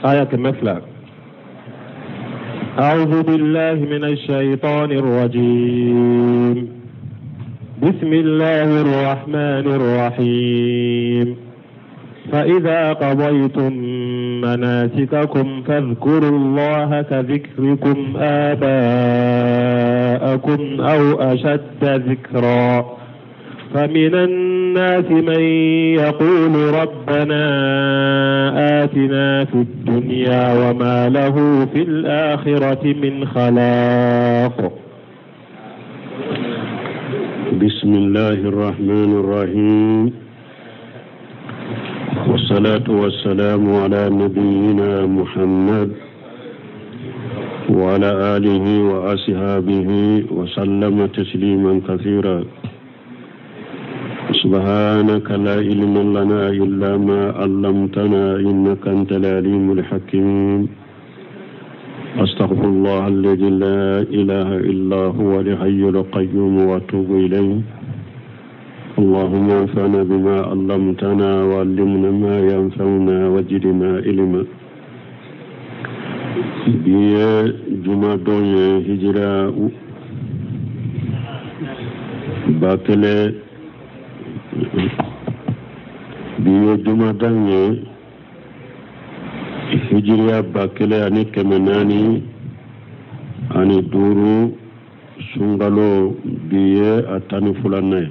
Aya 200. أعوذ بالله من الشيطان الرجيم. بسم الله الرحمن الرحيم. فإذا قضيتم مناسككم فاذكروا الله كذكركم آباءكم أو أشد ذكرا. فمن الناس من يقول ربنا آتنا في الدنيا وما له في الآخرة من خلاق. بسم الله الرحمن الرحيم، والصلاة والسلام على نبينا محمد وعلى آله وأصحابه وسلم تسليما كثيرا. سبحانك لا علم لنا إلا ما علمتنا إنك أنت العليم الحكيم. أستغفر الله الذي لا إله إلا هو الحي القيوم وأتوب إليه. اللهم انفعنا بما علمتنا وعلمنا ما ينفعنا وزدنا علما. Bi ye jumadon ye, hijira 1000. Bi ye jumadan ye, hijiriya 1405, sunkalo bi ye a 12nan ye.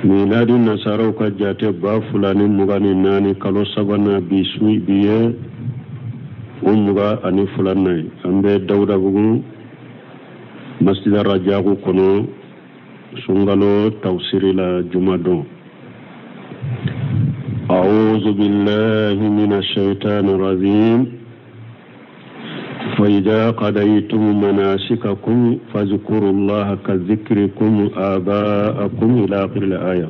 Miladi nasaraw ka jate 2024, kalo sabanan, bi su bi ye o 22nan ye. An bɛ Dawudabugu Masjid Rajaku kɔnɔ, sunkalo tafsiri la jumadon. أعوذ بالله من الشيطان الرجيم. فإذا قضيتم مناسككم فاذكروا الله كذكركم آباءكم إلى آخر الآية.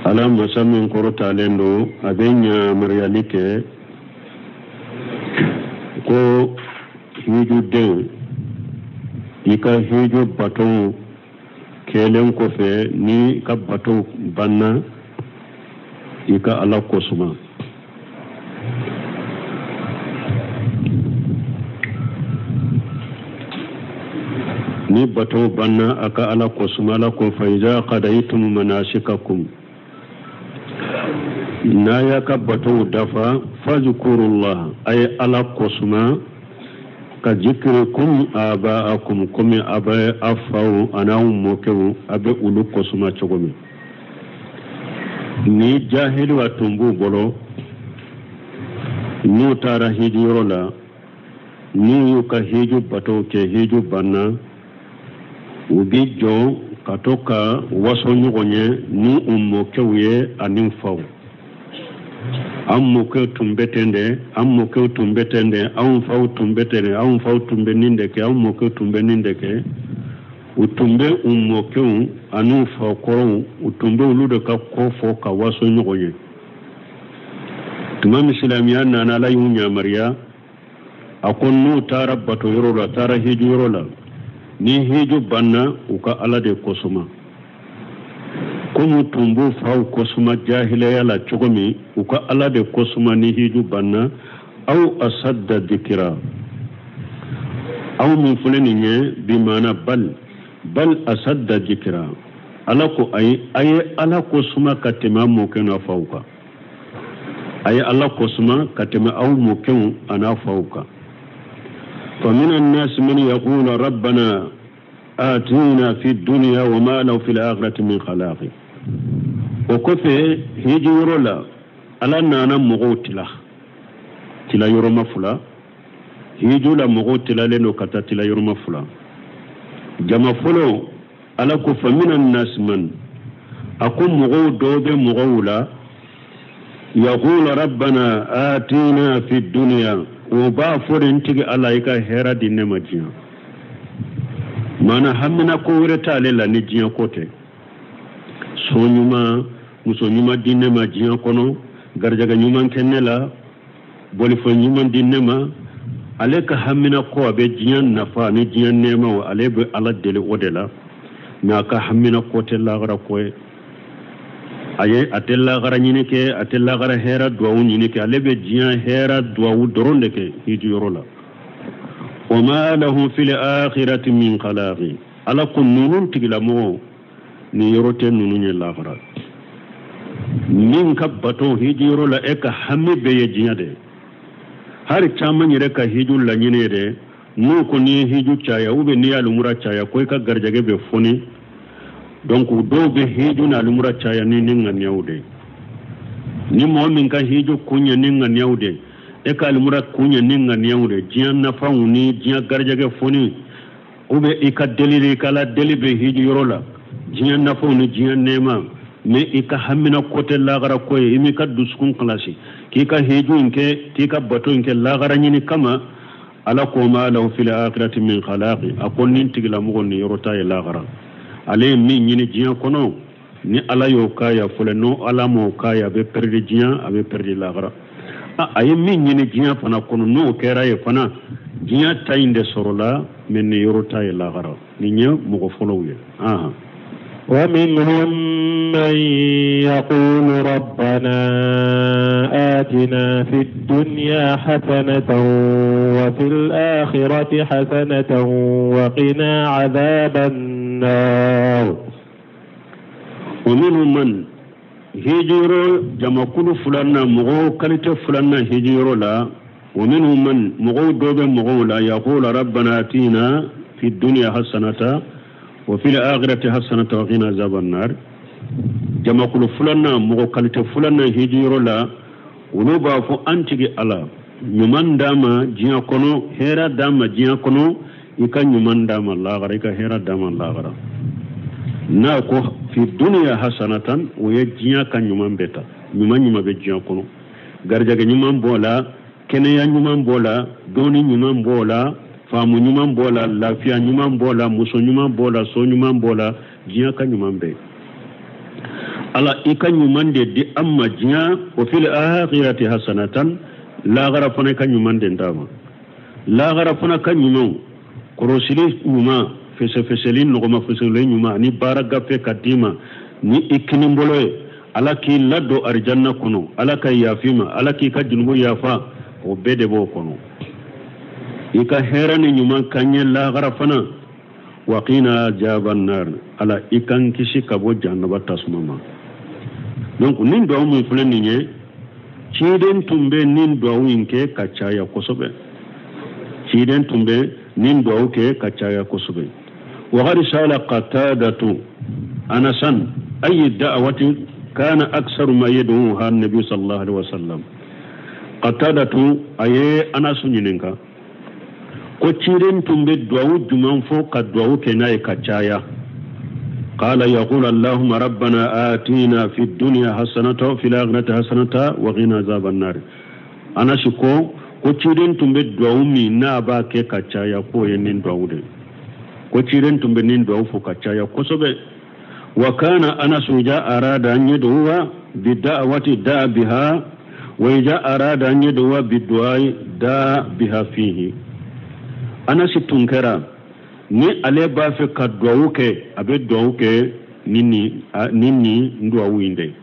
Ala masa min kɔrɔtalen don, a bɛ ɲamaruyali kɛ ko hijuden, i ka hiju bato kɛlen kɔfɛ, ni ka bato banna, i ka Ala kosuma. Ni bato banna, a ka Ala kosuma. Ala ko fa iza qadaytum manasikakum, n'a y'a ka bato dafa, fazkurullah, a ye Ala kosuma, ka zikrikum abaakum, komi a bɛ a faw an'aw mɔkɛw, a bɛ olu kosuma cogo min. Ni jahiliwa tun b'u bolo, n'u taara hijiyɔrɔ la, n'u y'u ka hiju bato kɛ, hiju banna, u bi jɔ ka to ka waso ɲɔgɔn ye ni u mɔkɛw ye ani faw. An mɔkɛw tun bɛ ten dɛ, an mɔkɛw tun bɛ ten dɛ, anw faw tun bɛ ten dɛ, anw faw tun bɛ nin de kɛ, anw mɔkɛw tun bɛ nin de kɛ. U tun bɛ u mɔkɛw an'u fakɔrɔw, u tun bɛ olu de ka ko fɔ ka waso ɲɔgɔn ye. Tuma min silamɛya nana, Ala y'u yamaruya, a ko n'u taara bato yɔrɔ la, taara hiju yɔrɔ la, ni hiju banna, u ka Ala de kosuma. Komi tun b'u faw kosuma jahiliya la cogo min, u ka Ala de kosuma ni hiju banna. Aw asadda dikira, aw min filɛ nin ye, bi maana bal, bal asadda dikira. Ala ko ayi, a ye Ala kosuma ka tɛmɛ aw mɔkɛ n'a faw kan. A ye Ala kosuma ka tɛmɛ aw mɔkɛw an'a faw kan. فمن الناس من يقول ربنا آتنا في الدنيا وما له في الآخرة من خلاق. O kɔfɛ, hiji yɔrɔ la, Ala nana mɔgɔw tila tila yɔrɔma fila. Hiju la, mɔgɔw tilalen don ka taa tila yɔrɔma fila. Jama fɔlɔ, Ala ko فمن الناس من, a ko mɔgɔw dɔw bɛ mɔgɔw la, يقول ربنا آتنا في الدنيا, o b'a fɔ de: n tigi Ala, i ka hɛrɛ di ne ma diɲɛ. Mana hamina ko wɛrɛ t'ale la ni diɲɛ ko tɛ. So ɲuman, muso ɲuman di ne ma diɲɛ kɔnɔ, garijɛgɛ ɲuman kɛ ne la, bolifɛn ɲuman di ne ma. Ale ka hamina ko a bɛ diɲɛ nafa ni diɲɛ nɛɛmaw, ale bɛ Ala deli o de la, mɛ a ka hamina ko tɛ lahara ko ye. A ye a tɛ lagara ɲini kɛ, a tɛ lagara hɛrɛ duwawu ɲini kɛ, ale bɛ diɲɛ hɛrɛ duwawu dɔrɔn de kɛ hiji yɔrɔ la. Wa ma lahum fil akhirati min khalaqi. Ala ko ninnu tigilamɔgɔw ni yɔrɔ tɛ ninnu ye lagara. Min ka bato hiji yɔrɔ la, e ka hami bɛɛ ye diɲɛ de ye. Hali caman yɛrɛ ka hiju laɲini ye dɛ, n'u ko n'i ye hiju caya ou bien n'i ye alimura caya ko i ka garijɛgɛ bɛ foni. Donc dɔw bɛ hiju ni alimura caya ni ŋaniyaw de ye. Ni mɔgɔ min ka hiju kun ye ni ŋaniyaw de ye, e ka alimura kun ye ni ŋaniyaw de ye, diɲɛ nafaw ni diɲɛ garijɛgɛ foni, ou bien i ka delili, i ka ala deli bɛ hiju yɔrɔ la, diɲɛ nafaw ni diɲɛ nɛɛma, mais i ka hamina ko tɛ lagara ko ye, i m'i ka dusukun kalasi k'i ka hiju in kɛ, k'i ka bato in kɛ lagara ɲini kama. Ala ko ma lahu fil akhirati min khalaqi. A ko nin tigilamɔgɔ ni yɔrɔ t'a ye lagara. Ale ye min ɲini diɲɛ kɔnɔ, ni ala y'o k'a ye fɔlɔ, n'o ala m'o k'a ye, a bɛ pɛrɛdi diɲɛ, a bɛ pɛrɛdi lagara. A ye min ɲini diɲɛ fana kɔnɔ, n'o kɛra ye fana, diɲɛ ta in de sɔrɔla, mais ni yɔrɔ t'a ye lagara. Nin ye mɔgɔ fɔlɔw ye. ومنهم من يقول ربنا آتنا في الدنيا حسنة وفي الآخرة حسنة وقنا عذاب النار. ومنهم من هجر جمع كل فلان مغو كلت فلان هجر لا. ومنهم من مغو دوب مغو لا يقول ربنا آتنا في الدنيا حسنة وفي الآخرة حسنة وقنا عذاب النار. جمع كل فلان مغو كلت فلان هجر لا ولو فو أنتي الله ñuman dama diɲɛ kɔnɔ, hɛrɛ dama diɲɛ kɔnɔ, i ka ɲuman dama lagara, i ka hɛrɛ dama lagara. N'a ko fi duniya hasanatan, o ye diɲɛ ka ɲuman bɛɛ ta, ɲuman ɲuman bɛ diɲɛ kɔnɔ, garijɛgɛ ɲuman b'o la, kɛnɛya ɲuman b'o la, dɔnni ɲuman b'o la, faamu ɲuman b'o la, lafiya ɲuman b'o la, muso ɲuman b'o la, so ɲuman b'o la, diɲɛ ka ɲuman bɛɛ. Ala i ka ɲuman de di an ma diɲɛ, o fil akhirati hasanatan, lagara fana ka ɲuman den d'a ma. Lagara fana ka ɲuman, kɔrɔsili ɲuman, fɛsɛfɛsɛli nɔgɔma fɛsɛli ɲuman, ani baara gafe ka d'i ma ni i kinibolo ye, ala k'i ladon arijanna kɔnɔ, ala ka yafa i ma, ala k'i ka junubu yafa, o bɛɛ de b'o kɔnɔ. I ka hɛrɛ ni ɲuman ka ɲɛ lagara fana. Wa qina azaban nar, ala i k'an kisi ka bɔ jahanaba tasuma ma. Donc nin duwawu min filɛ nin ye, ciden tun bɛ nin duwawu in kɛ ka caya kosɛbɛ. Ciden tun bɛ nin duwawu kɛ ka caya kosɛbɛ. وقد سأل قتادة أنسا أي الدعوة كان أكثر ما يدعوها النبي صلى الله عليه وسلم. قتادة أي أنس ɲininka ko ciden tun bɛ duwawu jumɛn fɔ ka duwawu kɛ n'a ye ka caya. قال يقول اللهم ربنا آتنا في الدنيا حسنة وفي الآخرة حسنة وقنا عذاب النار. أنس ko ko ciden tun bɛ duwawu min n'a b'a kɛ ka caya k'o ye nin duwawu de ye. Ko ciden tun bɛ nin duwawu fɔ ka caya kosɛbɛ. Wa kana Anas idha arada an yad'uwa bida'wati da'a biha wa idha arada an yad'uwa bidu'ai da'a biha fihi. Anas tun kɛra ni ale b'a fɛ ka duwawu kɛ, a bɛ duwawu kɛ ni nin duwawu in de ye.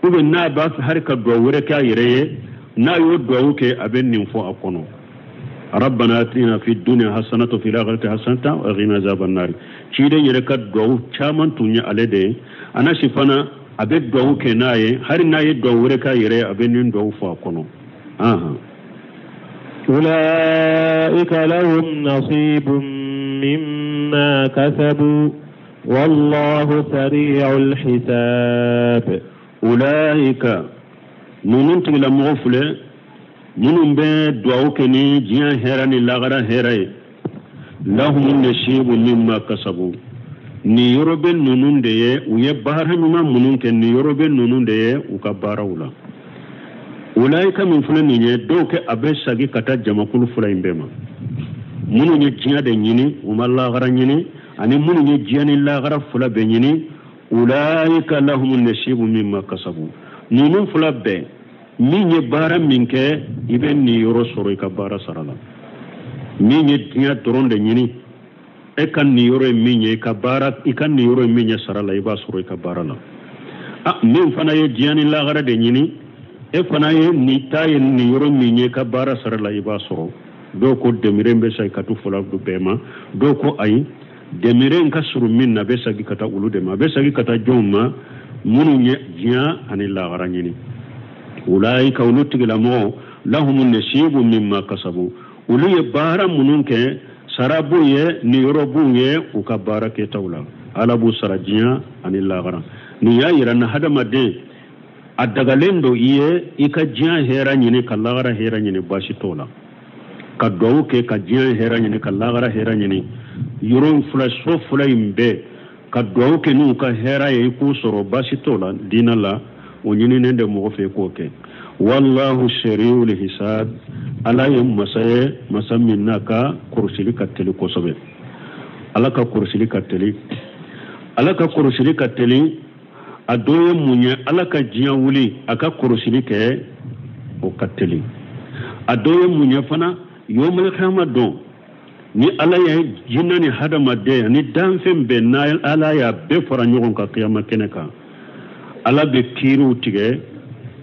Ou bien n'a b'a fɛ hali ka duwawu wɛrɛ kɛ a yɛrɛ ye, n'a y'o duwawu kɛ, a bɛ nin fɔ a kɔnɔ. ربنا آتنا في الدنيا حسنة وفي الآخرة حسنة وقنا عذاب النار. Ciden yɛrɛ ka duwawu caman tun ye ale de ye. Anasi fana a bɛ duwawu kɛ n'a ye, hali n'a ye duwawu wɛrɛ k'a yɛrɛ ye, a bɛ nin duwawu fɔ a kɔnɔ. أولئك لهم نصيب مما كسبوا والله سريع الحساب. أولئك ninnu tigilamɔgɔ filɛ minnu bɛ duwawu kɛ ni diɲɛ hɛrɛ ni lagara hɛrɛ ye, lahum nasibu mimma kasabu, nin yɔrɔ bɛ ninnu de ye, u ye baara ɲuman minnu kɛ, nin yɔrɔ bɛ ninnu de ye u ka baaraw la. Ulaika min filɛ nin ye, dɔw kɛ a bɛ sagi ka taa jamakulu fila in bɛɛ ma, minnu ye diɲɛ de ɲini u ma lagara ɲini, ani minnu ye diɲɛ ni lagara fila bɛɛ ɲini. Ulaika lahum nasibu mimma kasabu, ninnu fila bɛɛ min ye baara min kɛ, i bɛ nin yɔrɔ sɔrɔ i ka baara sara la. Min ye diɲɛ dɔrɔn de ɲini, e ka nin yɔrɔ ye min ye i ka baara, i ka nin yɔrɔ ye min ye sara la, i b'a sɔrɔ i ka baara la. A min fana ye diɲɛ ni lahara de ɲini, e fana ye nin ta ye nin yɔrɔ min ye, ka baara sara la, i b'a sɔrɔ. Dɔw ko demire bɛ segin ka taa fɔlɔ bɛɛ ma, dɔw ko ayi, demire ka surun min na, a bɛ segin ka taa olu de ma. A bɛ segin ka taa jɔnw ma? Minnu ye diɲɛ ani lahara ɲini. Ulaika, olu tigilamɔgɔw, lahumu nasibu mimma kasabu, olu ye baara minnu kɛ, sara b'u ye, niyɔrɔ b'u ye u ka baara kɛtaw la. Ala b'u sara diɲɛ ani lahara. Nin y'a yira na hadamaden a dagalen don i ye i ka diɲɛ hɛrɛ ɲini ka lahara hɛrɛ ɲini, baasi t'o la. Ka duwawu kɛ ka diɲɛ hɛrɛ ɲini ka lahara hɛrɛ ɲini, yɔrɔ fila, so fila in bɛɛ, ka duwawu kɛ n'u ka hɛrɛ ye i k'u sɔrɔ, baasi t'o la diinɛ la. O ɲininen de mɔgɔ fɛ k'o kɛ. Wallahu sari'ul hisab, Ala ye masa ye, masa min n'a ka kɔrɔsili ka teli kosɛbɛ. Ala ka kɔrɔsili ka teli, Ala ka kɔrɔsili ka teli. A dɔ ye mun ye? Ala ka diɲɛ wuli, a ka kɔrɔsili kɛ, o ka teli. A dɔ ye mun ye fana? Yomul kiyama don, ni Ala ye jinɛ ni hadamaden ani danfɛn bɛɛ, n'a Ala y'a bɛɛ fara ɲɔgɔn kan kiyama kɛnɛ kan, Ala bɛ kiiriw tigɛ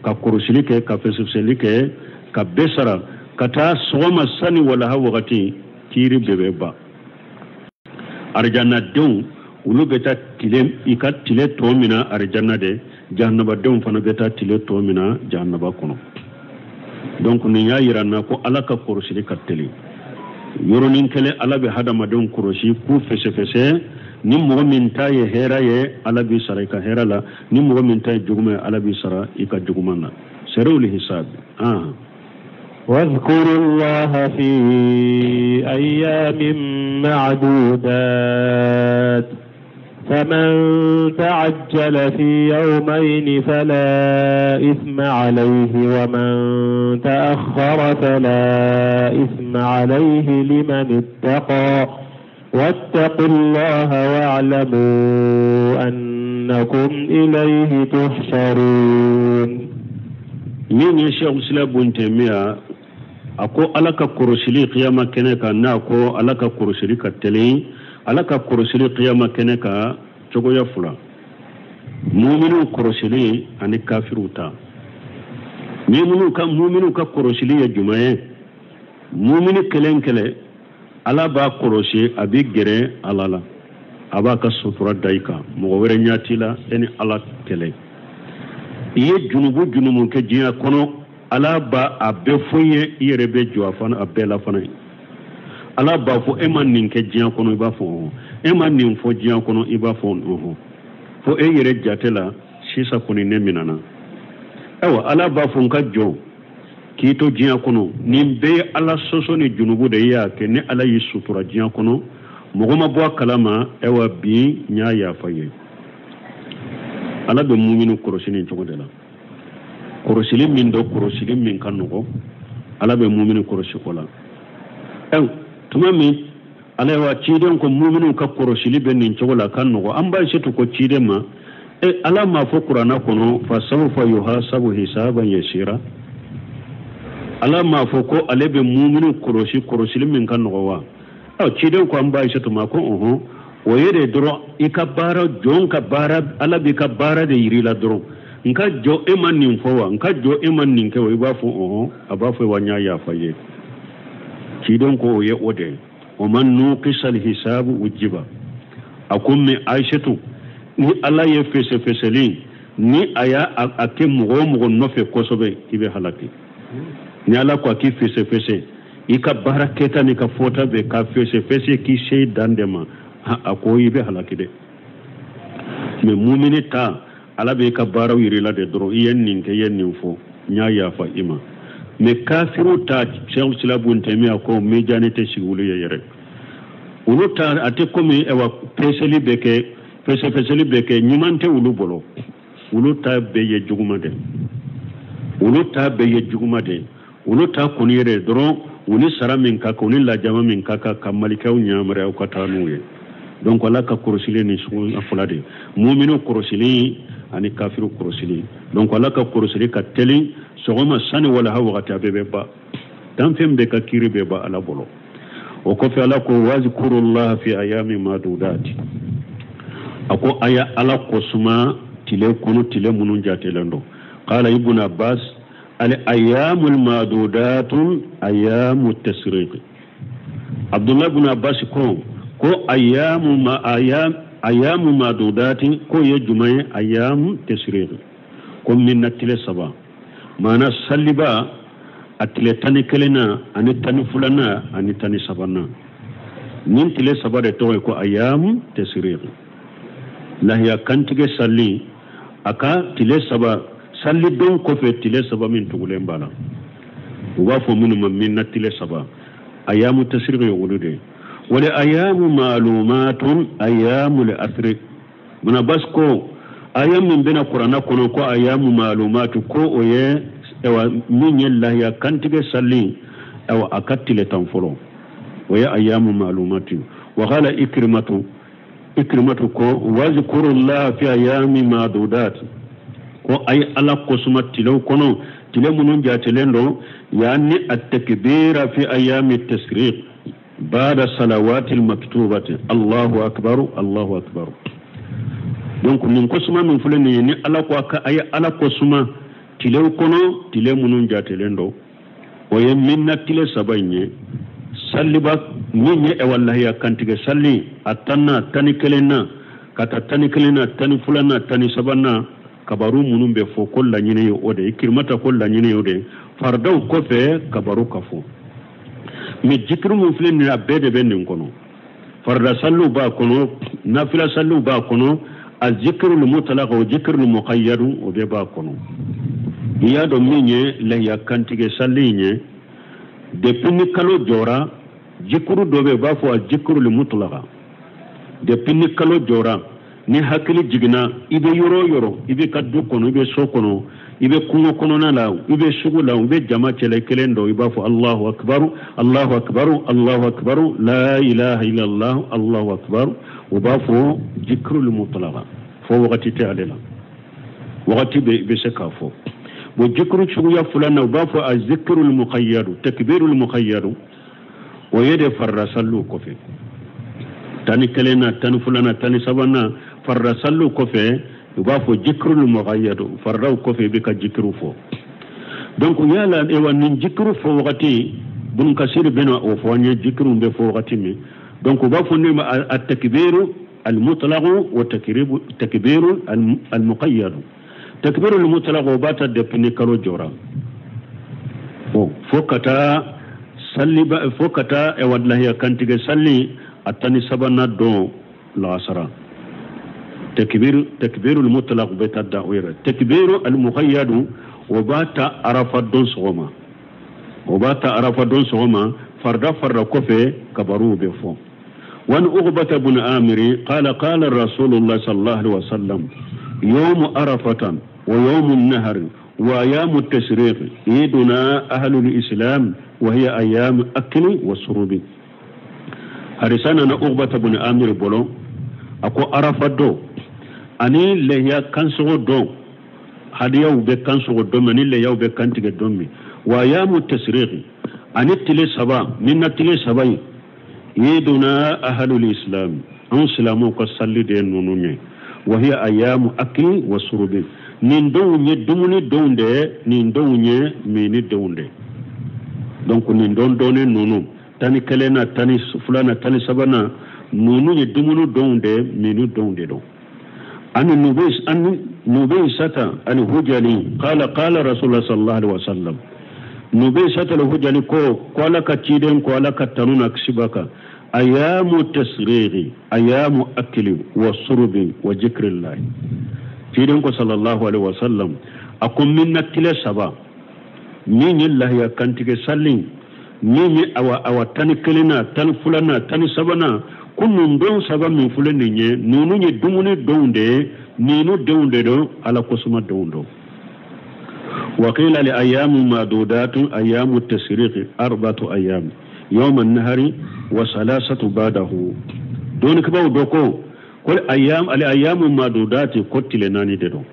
ka kɔrɔsili kɛ, ka fɛsɛfɛsɛli kɛ, ka bɛɛ sara. Ka taa sɔgɔma sani walaha wagati, kiiri bɛɛ bɛ ban. Arijanadenw, olu bɛ taa tile i ka tile tɔ min na arijana de, jahanabadenw fana bɛ taa tile tɔ min na jahanaba kɔnɔ. Donc nin y'a yira n na ko Ala ka kɔrɔsili ka teli. Yɔrɔnin kelen, Ala bɛ hadamadenw kɔrɔsi k'u fɛsɛfɛsɛ. Ni mɔgɔ min ta ye hɛrɛ ye, Ala b'i sara i ka hɛrɛ la. Ni mɔgɔ min ta ye juguman ye, Ala b'i sara i ka juguman na. Sari'ul hisab. واذكروا الله في أيام معدودات، فمن تعجل في يومين فلا إثم عليه، ومن تأخر فلا إثم عليه لمن اتقى، واتقوا الله واعلموا أنكم إليه تحشرون. Min ye Cheikh Islam bun Taymiya, a ko Ala ka kɔrɔsili kiyama kɛnɛ kan, n'a ko Ala ka kɔrɔsili ka teli, Ala ka kɔrɔsili kiyama kɛnɛ kan cogoya fila: muminu kɔrɔsili ani kafiriw ta. Muminu ka kɔrɔsili ye jumɛn ye? Mumini kelen kelen, Ala b'a kɔrɔsi, a b'i gɛrɛ Ala la, a b'a ka sutura da i kan, mɔgɔ wɛrɛ ɲɛ t'i la, e ni Ala kɛlɛ. I ye junubu junumu kɛ diɲɛ kɔnɔ, Ala b'a a bɛɛ fɔ i ye, i yɛrɛ bɛ jɔ a fana a bɛɛ la fana. Ala b'a fɔ e ma nin kɛ diɲɛ kɔnɔ, i b'a fɔ ɔhɔn. E ma nin fɔ diɲɛ kɔnɔ, i b'a fɔ ɔhɔn. Fo e yɛrɛ jate la sisan kɔni, ne minɛna. Ayiwa, Ala b'a fɔ n ka jɔn k'i to diɲɛ kɔnɔ, nin bɛɛ ye Ala sɔsɔ ni junubu de y'a kɛ. Ni Ala y'i sutura diɲɛ kɔnɔ, mɔgɔ ma bɔ a kalama, ayiwa, bi n y'a yafa ye. Ala bɛ muminu kɔrɔsi nin cogo de la. Kɔrɔsili min dɔ, kɔrɔsili min ka nɔgɔ, Ala bɛ muminu kɔrɔsi o la. Ɛ tuma min ala wa ciden ko muminu ka kɔrɔsili bɛ nin cogo la, ka nɔgɔ, an b'a se to ko ciden ma e Ala m'a fɔ Kuranna kɔnɔ fasawfa yuhasabu hisaban yasira? Ala m'a fɔ ko ale bɛ muminu kɔrɔsi kɔrɔsili min ka nɔgɔ wa? Ɔ ciden ko an b'a se to ma ko ɔhɔn, o ye de dɔrɔn i ka baara, jɔn ka baara, Ala b'i ka baara de yir'i la dɔrɔn. N ka jɔ, e ma nin fɔ wa? N ka jɔ, e ma nin kɛ wa? I b'a fɔ ɔhɔn. A b'a fɔ wa n y'a yafa ye. Ciden ko o ye o de ye. O man nuqisa alhisabu ujiba. A ko mɛ Ayisetu, ni Ala ye fɛsɛfɛsɛli ni a y'a a kɛ mɔgɔ o mɔgɔ nɔfɛ kosɛbɛ, i bɛ halaki. Ni Ala ko a k'i fɛsɛfɛsɛ, i ka baara kɛta n'i ka fɔta bɛɛ ka fɛsɛfɛsɛ k'i se dan de ma, a ko i bɛ halaki dɛ. Mɛ mumini ta, Ala b'i ka baaraw yir'i la de dɔrɔn. I ye nin kɛ, i ye nin fɔ, n y'a yafa i ma. Mɛ kafiriw ta, Cheikh Islam bun Taymiya ko mijani tɛ sigi olu ye yɛrɛ. Olu ta, a tɛ komi ayiwa peseli bɛ kɛ, fɛsɛfɛsɛli bɛ kɛ, ɲuman tɛ olu bolo. Olu ta bɛɛ ye juguman de, olu ta bɛɛ ye juguman de. Olu ta kɔni yɛrɛ dɔrɔn, u ni sara min ka kan, u ni lajama min ka kan, ka malikɛw ɲamariya ka taa n'u ye. Donc Ala ka kɔrɔsili ni sugu fila de: muminu kɔrɔsili ani kafiru kɔrɔsili. Donc Ala ka kɔrɔsili ka teli. Sɔgɔma sani walaha wagati, a bɛɛ bɛ ban, danfɛn bɛɛ ka kiiri bɛɛ ban Ala bolo. O kɔfɛ, Ala ko wazkurullaha fi ayami madudati. A ko a ya Ala kosuma. Tile kɔnɔ, tile minnu jatelen don. Qala Ibn Abbas: al ayyamul madudatun ayyamu tasriq. Abdullah ibn Abbas ko ayyamu ma ayyam ayyamu madudatin, ko ye jumɛn ye? Ayyamu tasriq, ko min na tile 3, maana saliba a tile 11 na ani 12nan ani 13nan. Nin tile 3 de tɔgɔ ye ko ayyamu tasriq. Lahiya kantigɛ sali, a ka tile 3 salidon kɔfɛ, tile 3 min tugulen b'a la, u b'a fɔ minnu ma min na tile 3, ayyamu tasriq ye olu de ye. Wale ayyamu ma'lumatun ayyamu al-asri. Muna bas ko aya min bɛna kuranna kɔnɔ ko ayyamu ma'lumatu, ko o ye ayiwa min ye lahiya kantigɛ sali, ayiwa a ka tile 10 fɔlɔ, o ye ayyamu ma'lumatu. Wa qala Ikrimatu, Ikrimatu ko: wazkurullaha fi ayami ma'dudat, ko ay Ala kosuma tilew kɔnɔ, tile minnu jatelen don, yani at-takbira fi ayami tasriq ba'da salawati al-maktubati, Allahu akbar, Allahu akbar. Donc nin kosuma min filɛ nin ye, ni Ala ko a ka a ye Ala kosuma tilew kɔnɔ, tile minnu jatelen don, o ye min na tile 3 in ye, saliba min ye ɛwà lahiya kantigɛ sali a 10 na, 11 na, ka taa 11 na, 12 na, 13 na, kabaru minnu bɛ fɔ, ko laɲini ye o de ye. Kirimata ko laɲini ye o de ye, faridaw kɔfɛ kabaru ka fɔ. Mais jikiru min filɛ nin ye, a bɛɛ de bɛ nin kɔnɔ. Farida saliw b'a kɔnɔ, nafila saliw b'a kɔnɔ, a zikirul mutlaq o zikirul muqayyad, o bɛɛ b'a kɔnɔ. I y'a dɔn min ye lahiya kantigɛ sali in ye, depuis ni kalo jɔra, jikuru dɔ bɛ yen, u b'a fɔ a zikirul mutlaq. Depuis ni kalo jɔra, ni hakili jiginna, i bɛ yɔrɔ o yɔrɔ, i bɛ ka du kɔnɔ, i bɛ so kɔnɔ, i bɛ kungo kɔnɔna la, i bɛ sugu la, i bɛ jama cɛla kelen dɔ, i b'a fɔ: Allahu akbar, Allahu akbar, Allahu akbar, la ilaha illallah, Allahu akbar. U b'a fɔ zikirul mutlaq, fɔ wagati tɛ ale la, wagati bɛ i bɛ se k'a fɔ. Bon, zikiru suguya filanan, u b'a fɔ a zikirul muqayyadu, takbirul muqayyadu, o ye de farida saliw kɔfɛ, 11 na, 12 na, 13 na, farida saliw kɔfɛ, u b'a fɔ zikirul muqayyadu. Faridaw kɔfɛ, i bɛ ka zikiru fɔ. Donc yala ewa nin zikiru fɔ wagati, Bun Kasiri bɛna o fɔ an ye, zikiru bɛ fɔ wagati min. Donc u b'a fɔ ne ma a takbiru al-mutlaq wa takbiru al-muqayyad. Takbiru al-mutlaq, o b'a ta depuis ni kalo jɔra, bon, fo ka taa saliba, fo ka taa ewa lahiya kantigɛ sali a 13nan don la'asara, takbiru al-mutlaq bɛ taa da o yɛrɛ. Takbiru al-muqayyad, o b'a ta Arafa don sɔgɔma, o b'a ta Arafa don sɔgɔma, farida kɔfɛ, kabaruw bɛ fɔ. وعن عقبة بن عامر قال: قال رسول الله صلى الله عليه وسلم: يوم عرفة ويوم النهر وأيام التشريق عيدنا أهل الإسلام، وهي أيام أكل وشرب. Harisana na Uqbata bun Amir bolo, a ko Arafa don ani lehiya kansogo don, hadiyaw bɛ kansogo don min ani lehiyaw bɛ kantigɛ don min, wa ayamu tasriqi, ani tile 3 min na tile 3 in, عيدنا أهل الإسلام, anw silamɛw ka sali de ye ninnu ye, وهي أيام أكل وشرب, nin donw ye dumuni donw de ye, nin donw ye mini donw de. Donc nin don dɔɔni ninnu, 11 na, 12 na, 13 na, ninnu ye dumuni donw de ye, mini donw de don. عن نبيسة الهجلي قال: قال رسول الله صلى الله عليه وسلم. نبيسة الهجلي ko Ala ka ciden ko, Ala ka tanu na kisi b'a kan: أيام التشريق أيام أكل وشرب وذكر الله. Ciden ko صلى الله عليه وسلم, a ko min na tile 3 min ye lahiya kantigɛ sali min ye, awa 11 na, 12 na, 13 na, ko nin don 3 min filɛ nin ye, ninnu ye dumuni donw de ye, ninnu denw de don, Ala kosuma denw don. وقيل لأيام معدودات أيام التشريق أربعة أيام، يوم النهر وثلاثة بعده. دون كباو دوكو كل أيام الأيام معدودات ko tile 4 de don,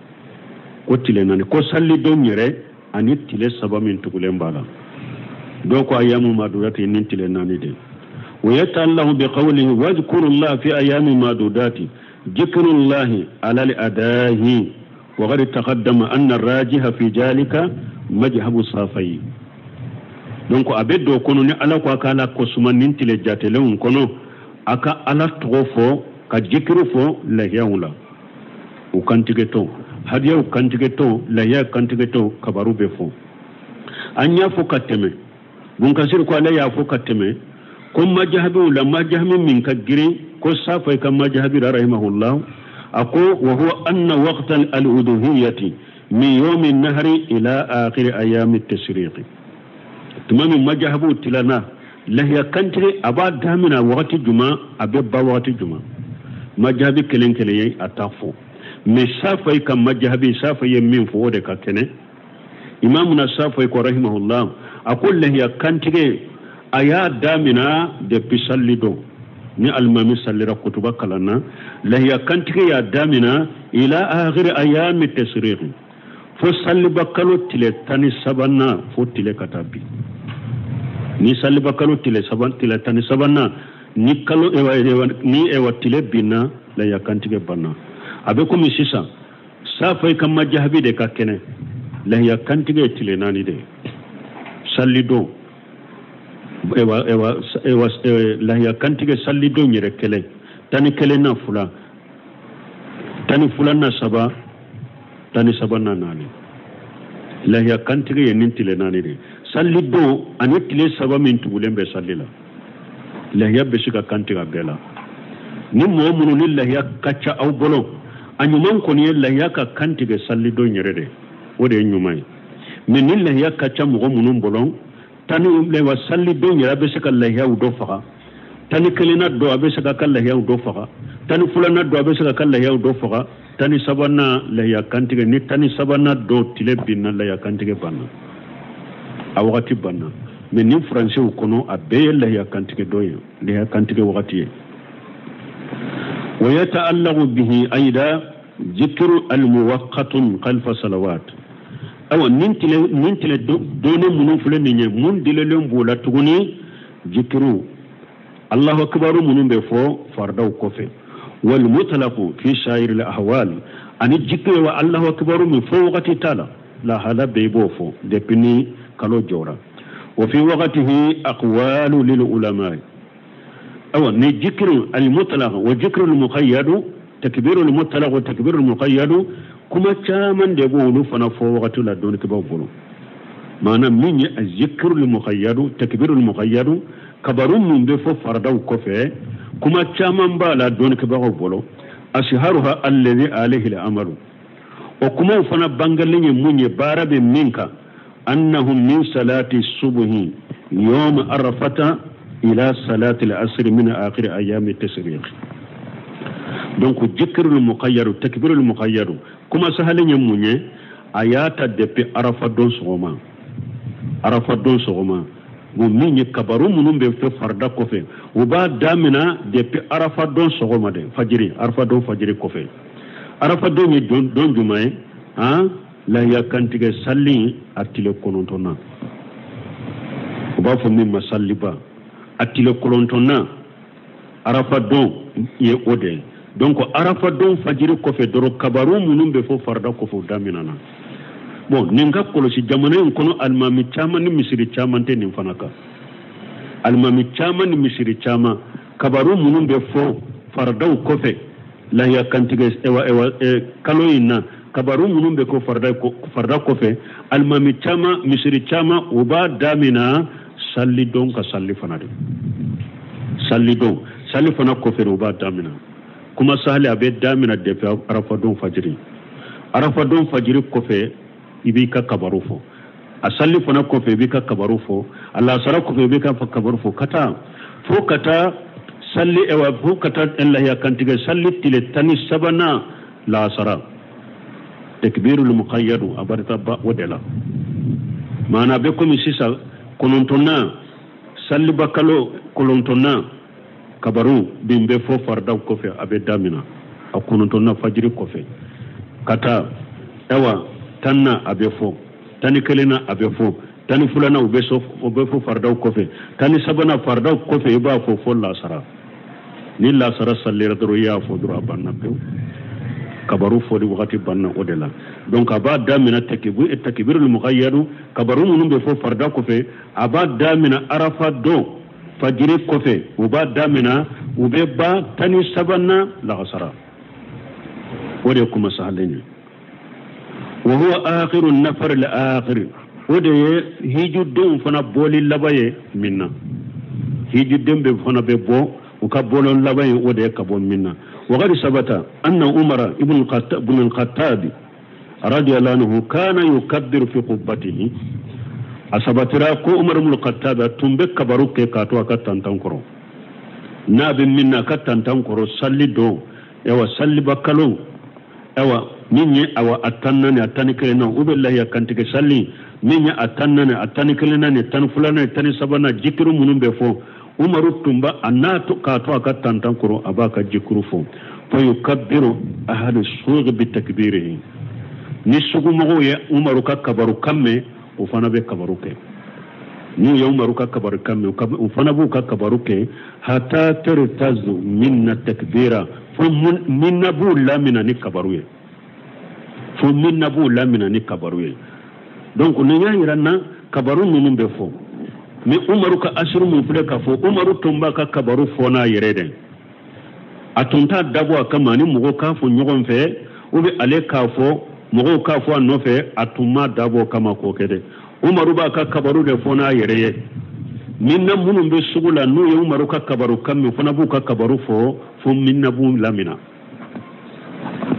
ko tile 4, ko salli don yɛrɛ ani tile 3 min tugulen b'a la. Dɔw ko أيام معدودات nin tile 4 de. ويتعلق بقوله واذكروا الله في أيام معدودات ذكر الله على الأداء. Wa qad taqaddama anna rajiha fi zalika majhabu Safayi. Donc a bɛ don kɔnɔ ni Ala ko a ka Ala kosuma nin tile jatelenw kɔnɔ, a ka Ala tɔgɔ fɔ ka jikiru fɔ lahiyaw la, u kantigɛtɔ hadiyaw kantigɛtɔ, lahiya kantigɛtɔ, kabaru bɛ fɔ. An y'a fɔ ka tɛmɛ, Bunkasiri ko ale y'a fɔ ka tɛmɛ ko majahabiw la, majahabi min ka girin ko Safayi ka majahabi rahimahullah, a ko wa huwa anna waqta al-uduhiyati min yawmi nahri ila akhir ayami tashriqi. Tuma min majahabiw tilana lahiya kantigɛ, a b'a damina wagati juma, a bɛ ba wagati juma, majahabi kelen kelen ye a t'a fɔ. Mais Safayi ka majahabi, Safayi ye min fɔ, o de ka kɛnɛ. Imamuna Safayi ko rahimahullah, a ko lahiya kantigɛ a y'a damina depuis salli don, ni alimami sallira kutuba kalan na, lahiya kantigɛ y'a damina ila akhiri ayami tashriqi, fo saliba kalo tile 13nan, fo tile ka taa bi. Ni saliba kalo tile saba, tile 13nan, ni kalo ewa ni ewa tile binna, lahiya kantigɛ banna. A bɛ komi sisan Safayi ka majahabi de ka kɛnɛ, lahiya kantigɛ ye tile 4 de ye. Salidon ewa ewa ewa lahiya kantigɛ salidon yɛrɛ kɛlɛ, 11 na 2, 12 na 3, 13 na 4. Lahiya kantigɛ ye nin tile 4 de ye, salidon ani tile 3 min tugulen bɛ sali la. Lahiya bɛ se ka kantigɛ a bɛɛ la. Ni mɔgɔ minnu ni lahiya ka ca aw bolo, a ɲuman kɔni ye lahiya ka kantigɛ salidon yɛrɛ de, o de ye ɲuman ye. Mais ni lahiya ka ca mɔgɔ minnu bolo, tani wa salidon yɛrɛ a bɛ se ka lahiyaw dɔ faga, 11nan dɔ a bɛ se ka ka lahiyaw dɔ faga, 12nan dɔ a bɛ se ka ka lahiyaw dɔ faga, 13nan lahiya kantigɛ. Ni 13nan dɔ tile binna, lahiya kantigɛ banna, a wagati banna. Mais ni faransɛw kɔnɔ, a bɛɛ ye lahiya kantigɛ dɔ ye, lahiya kantigɛ wagati ye. Wa yata'allaqu bihi ayda zikru al-muwaqqatun khalfa salawat. Awa nin tile donni minnu filɛ nin ye, mun dilelen b'o la tuguni? Zikiru Allahu akbaru minnu bɛ fɔ faridaw kɔfɛ, wal mutlaqu fi sa'ir al ahwal, ani zikiru wa Allahu akbaru min fɔ wagati t'a la, lahala bɛɛ i b'o fɔ depuis ni kalo jɔra. Wa fi waqtihi aqwalu lil ulama. Awa ni zikiru al mutlaq wa zikiru al muqayyad, takbiru al mutlaq wa takbiru al muqayyad, kuma caman de b'olu fana fɔ wagati la dɔnnikɛbaw bolo. Maana min ye zikiru al muqayyad, takbiru al muqayyad, kabaru min bɛ fɔ faradaw kɔfɛ, kuma caman b'a la dɔnnikɛbagaw bolo. Asharuha alladhi alayhi al-amalu, o kumaw fana bangalen ye mun ye, baara bɛ min kan, annahum min salati subhi yawm arafata ila salati al-asr min akhir ayami tashriq. Donc zikrul muqayyad, takbirul muqayyad, kuma sahalen ye mun ye? A y'a ta depuis Arafa don sɔgɔma, Arafa don sɔgɔma. Bon, min ye kabaru minnu bɛ fɛ farida kɔfɛ, u b'a damina depuis Arafa don sɔgɔma de, fajiri, Arafa don fajiri kɔfɛ. Arafa don ye don jumɛn ye? Han, lahiya kantigɛ sali a tile 9nan, u b'a fɔ min ma saliba a tile 9nan, Arafa don ye o de ye. Donc Arafa don fajiri kɔfɛ dɔrɔn, kabaru minnu bɛ fɔ farida kɔfɛ, o daminɛna. Bon, nin ka kɔlɔsi jamana in kɔnɔ, alimami caman ni misiri caman tɛ nin fana kan. Alimami caman ni misiri caman, kabaru minnu bɛ fɔ faradaw kɔfɛ lahiya kantigɛ ewa ewa kalo in na, kabaru minnu bɛ ko farida kɔfɛ, alimami caman, misiri caman, u b'a damina sali don ka sali fana de, sali don, sali fana kɔfɛ de u b'a damina. Kuma sahali, a bɛ damina depuis Arafa don fajiri. Arafa don fajiri kɔfɛ, i b'i ka kabaru fɔ, a sali fana kɔfɛ i b'i ka kabaru fɔ, a lasara kɔfɛ i b'i ka kabaru fɔ, ka taa fo ka taa sali ewa, fo ka taa lahiya kantigɛ sali tile 13nan lasara, takbirul muqayyadu a barita ba o de la. Maana a bɛ komi sisan 9nan, saliba kalo 9nan, kabaru bin bɛ fɔ faridaw kɔfɛ, a bɛ damina a 9nan fajiri kɔfɛ ka taa awa 10nan a bɛ fɔ, 11nan a bɛ fɔ, 12nan u bɛ so o bɛ fɔ faridaw kɔfɛ, 13nan faridaw kɔfɛ i b'a fɔ fo lasara. Ni lasara salira dɔrɔn, i y'a fɔ dɔrɔn, a banna pewu. Kabaru fɔli wagati banna o de la. Donc a b'a damina takbirul muqayyadu, kabaru minnu bɛ fɔ farida kɔfɛ, a b'a damina arafa don fajiri kɔfɛ, u b'a damina u bɛ ban 13nan lagasara. O de ye kuma sahalen ye. Wa huwa akhiru nafar al akhir, o de ye hijudenw fana bɔli laban ye min na. Hijuden bɛ fana bɛ bɔ u ka bɔlɔn laban ye, o de ye ka bɔ min na. Waqad sabata anna umara ibn al-khattab radiyallahu anhu kana yukabbiru fi qubbatihi. A sabatira ko Umar ibn al-Khattab tun bɛ kabaru kɛ k'a to a ka tantan kɔrɔ, n'a bɛ min na a ka tantan kɔrɔ salli don, ayiwa salliba kalo, ayiwa min ye awa a 14, a 11 na, u bɛ lahiya kantigɛ salli min ye a 14, a 11 ni 12, 13nan, jikiru minnu bɛ fɔ, Umaru tun b'a a n'a to k'a to a ka tantan kɔrɔ, a b'a ka jikiru fɔ. Fa yukabbiru ahlu suuqi bi takbirihi, ni sugumɔgɔw ye Umaru ka kabaru kan mɛn, o fana bɛ kabaru kɛ. N'u ye Umaru ka kabaru kan mɛn, u fana b'u ka kabaru kɛ. Hata tartazu minna takbira, fo minna b'u lamina ni kabaru ye, fo minna b'u lamina ni kabaru ye. Donc nin y'a yira na kabaru ninnu bɛ fɔ. Mais Umaru ka asiru mun filɛ k'a fɔ, Umaru tun b'a ka kabaru fɔ n'a yɛrɛ dɛ, a tun t'a dabɔ a kama ni mɔgɔw k'a fɔ ɲɔgɔn fɛ, ou bien ale k'a fɔ mɔgɔw k'a fɔ a nɔfɛ, a tun m'a dabɔ o kama k'o kɛ dɛ. Umaru b'a ka kabaru de fɔ n'a yɛrɛ ye. Minna minnu bɛ sugu la, n'u ye Umaru ka kabaru kan mɛn, fana b'u ka kabaru fɔ fo minna b'u lamina.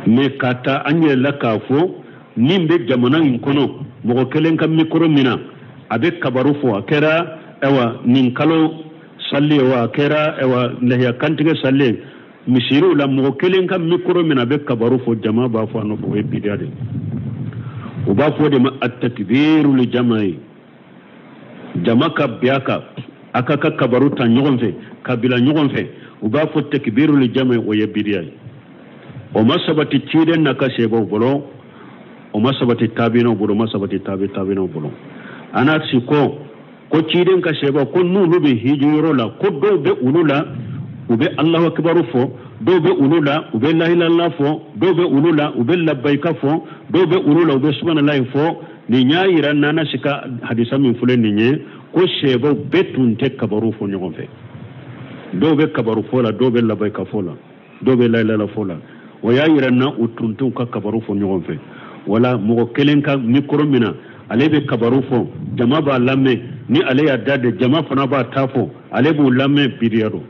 Mais ka taa an yɛrɛ la k'a fɔ min bɛ jamana in kɔnɔ, mɔgɔ kelen ka mikoro mina a bɛ kabaru fɔ, a kɛra ayiwa nin kalo salli ye wa, a kɛra ayiwa lahiya kantigɛ salli ye, misiriw la mɔgɔ kelen ka mikoro mina a bɛ kabaru fɔ, jama b'a fɔ a nɔfɛ, o ye bidiya de ye. U b'a fɔ o de ma atakbiru li jama ye, jama ka bɛn a kan, a ka ka kabaru ta ɲɔgɔn fɛ, ka bila ɲɔgɔn fɛ, u b'a fɔ takbiru li jama ye, o ye bidiya ye. O ma sabati ciden n'a ka sebaw bolo, o ma sabati taabinaw bolo, o ma sabati taabi taabinaw bolo. Anasi ko ko ciden ka seba ko n'olu bɛ hiji yɔrɔ la, ko dɔw bɛ olu la u bɛ Alahu akibaru fɔ, dɔw bɛ olu la u bɛ lahilala fɔ, dɔw bɛ olu la u bɛ labayika fɔ, dɔw bɛ olu la u bɛ subahanallahi fɔ. Nin y'a yira n'Anasi ka hadisa min filɛ nin ye, ko sebaw bɛɛ tun tɛ kabaru fɔ ɲɔgɔn fɛ, dɔw bɛ kabaru fɔ la, dɔw bɛ labayika fɔ la, dɔw bɛ lahilala fɔ la. O y'a yira na u tun t'u ka kabaru fɔ ɲɔgɔn fɛ. Wala mɔgɔ kelen ka mikoro min na ale bɛ kabaru fɔ, jama b'a lamɛn, ni ale y'a da de jama fana b'a ta fɔ, ale b'u lamɛn, bidiya don.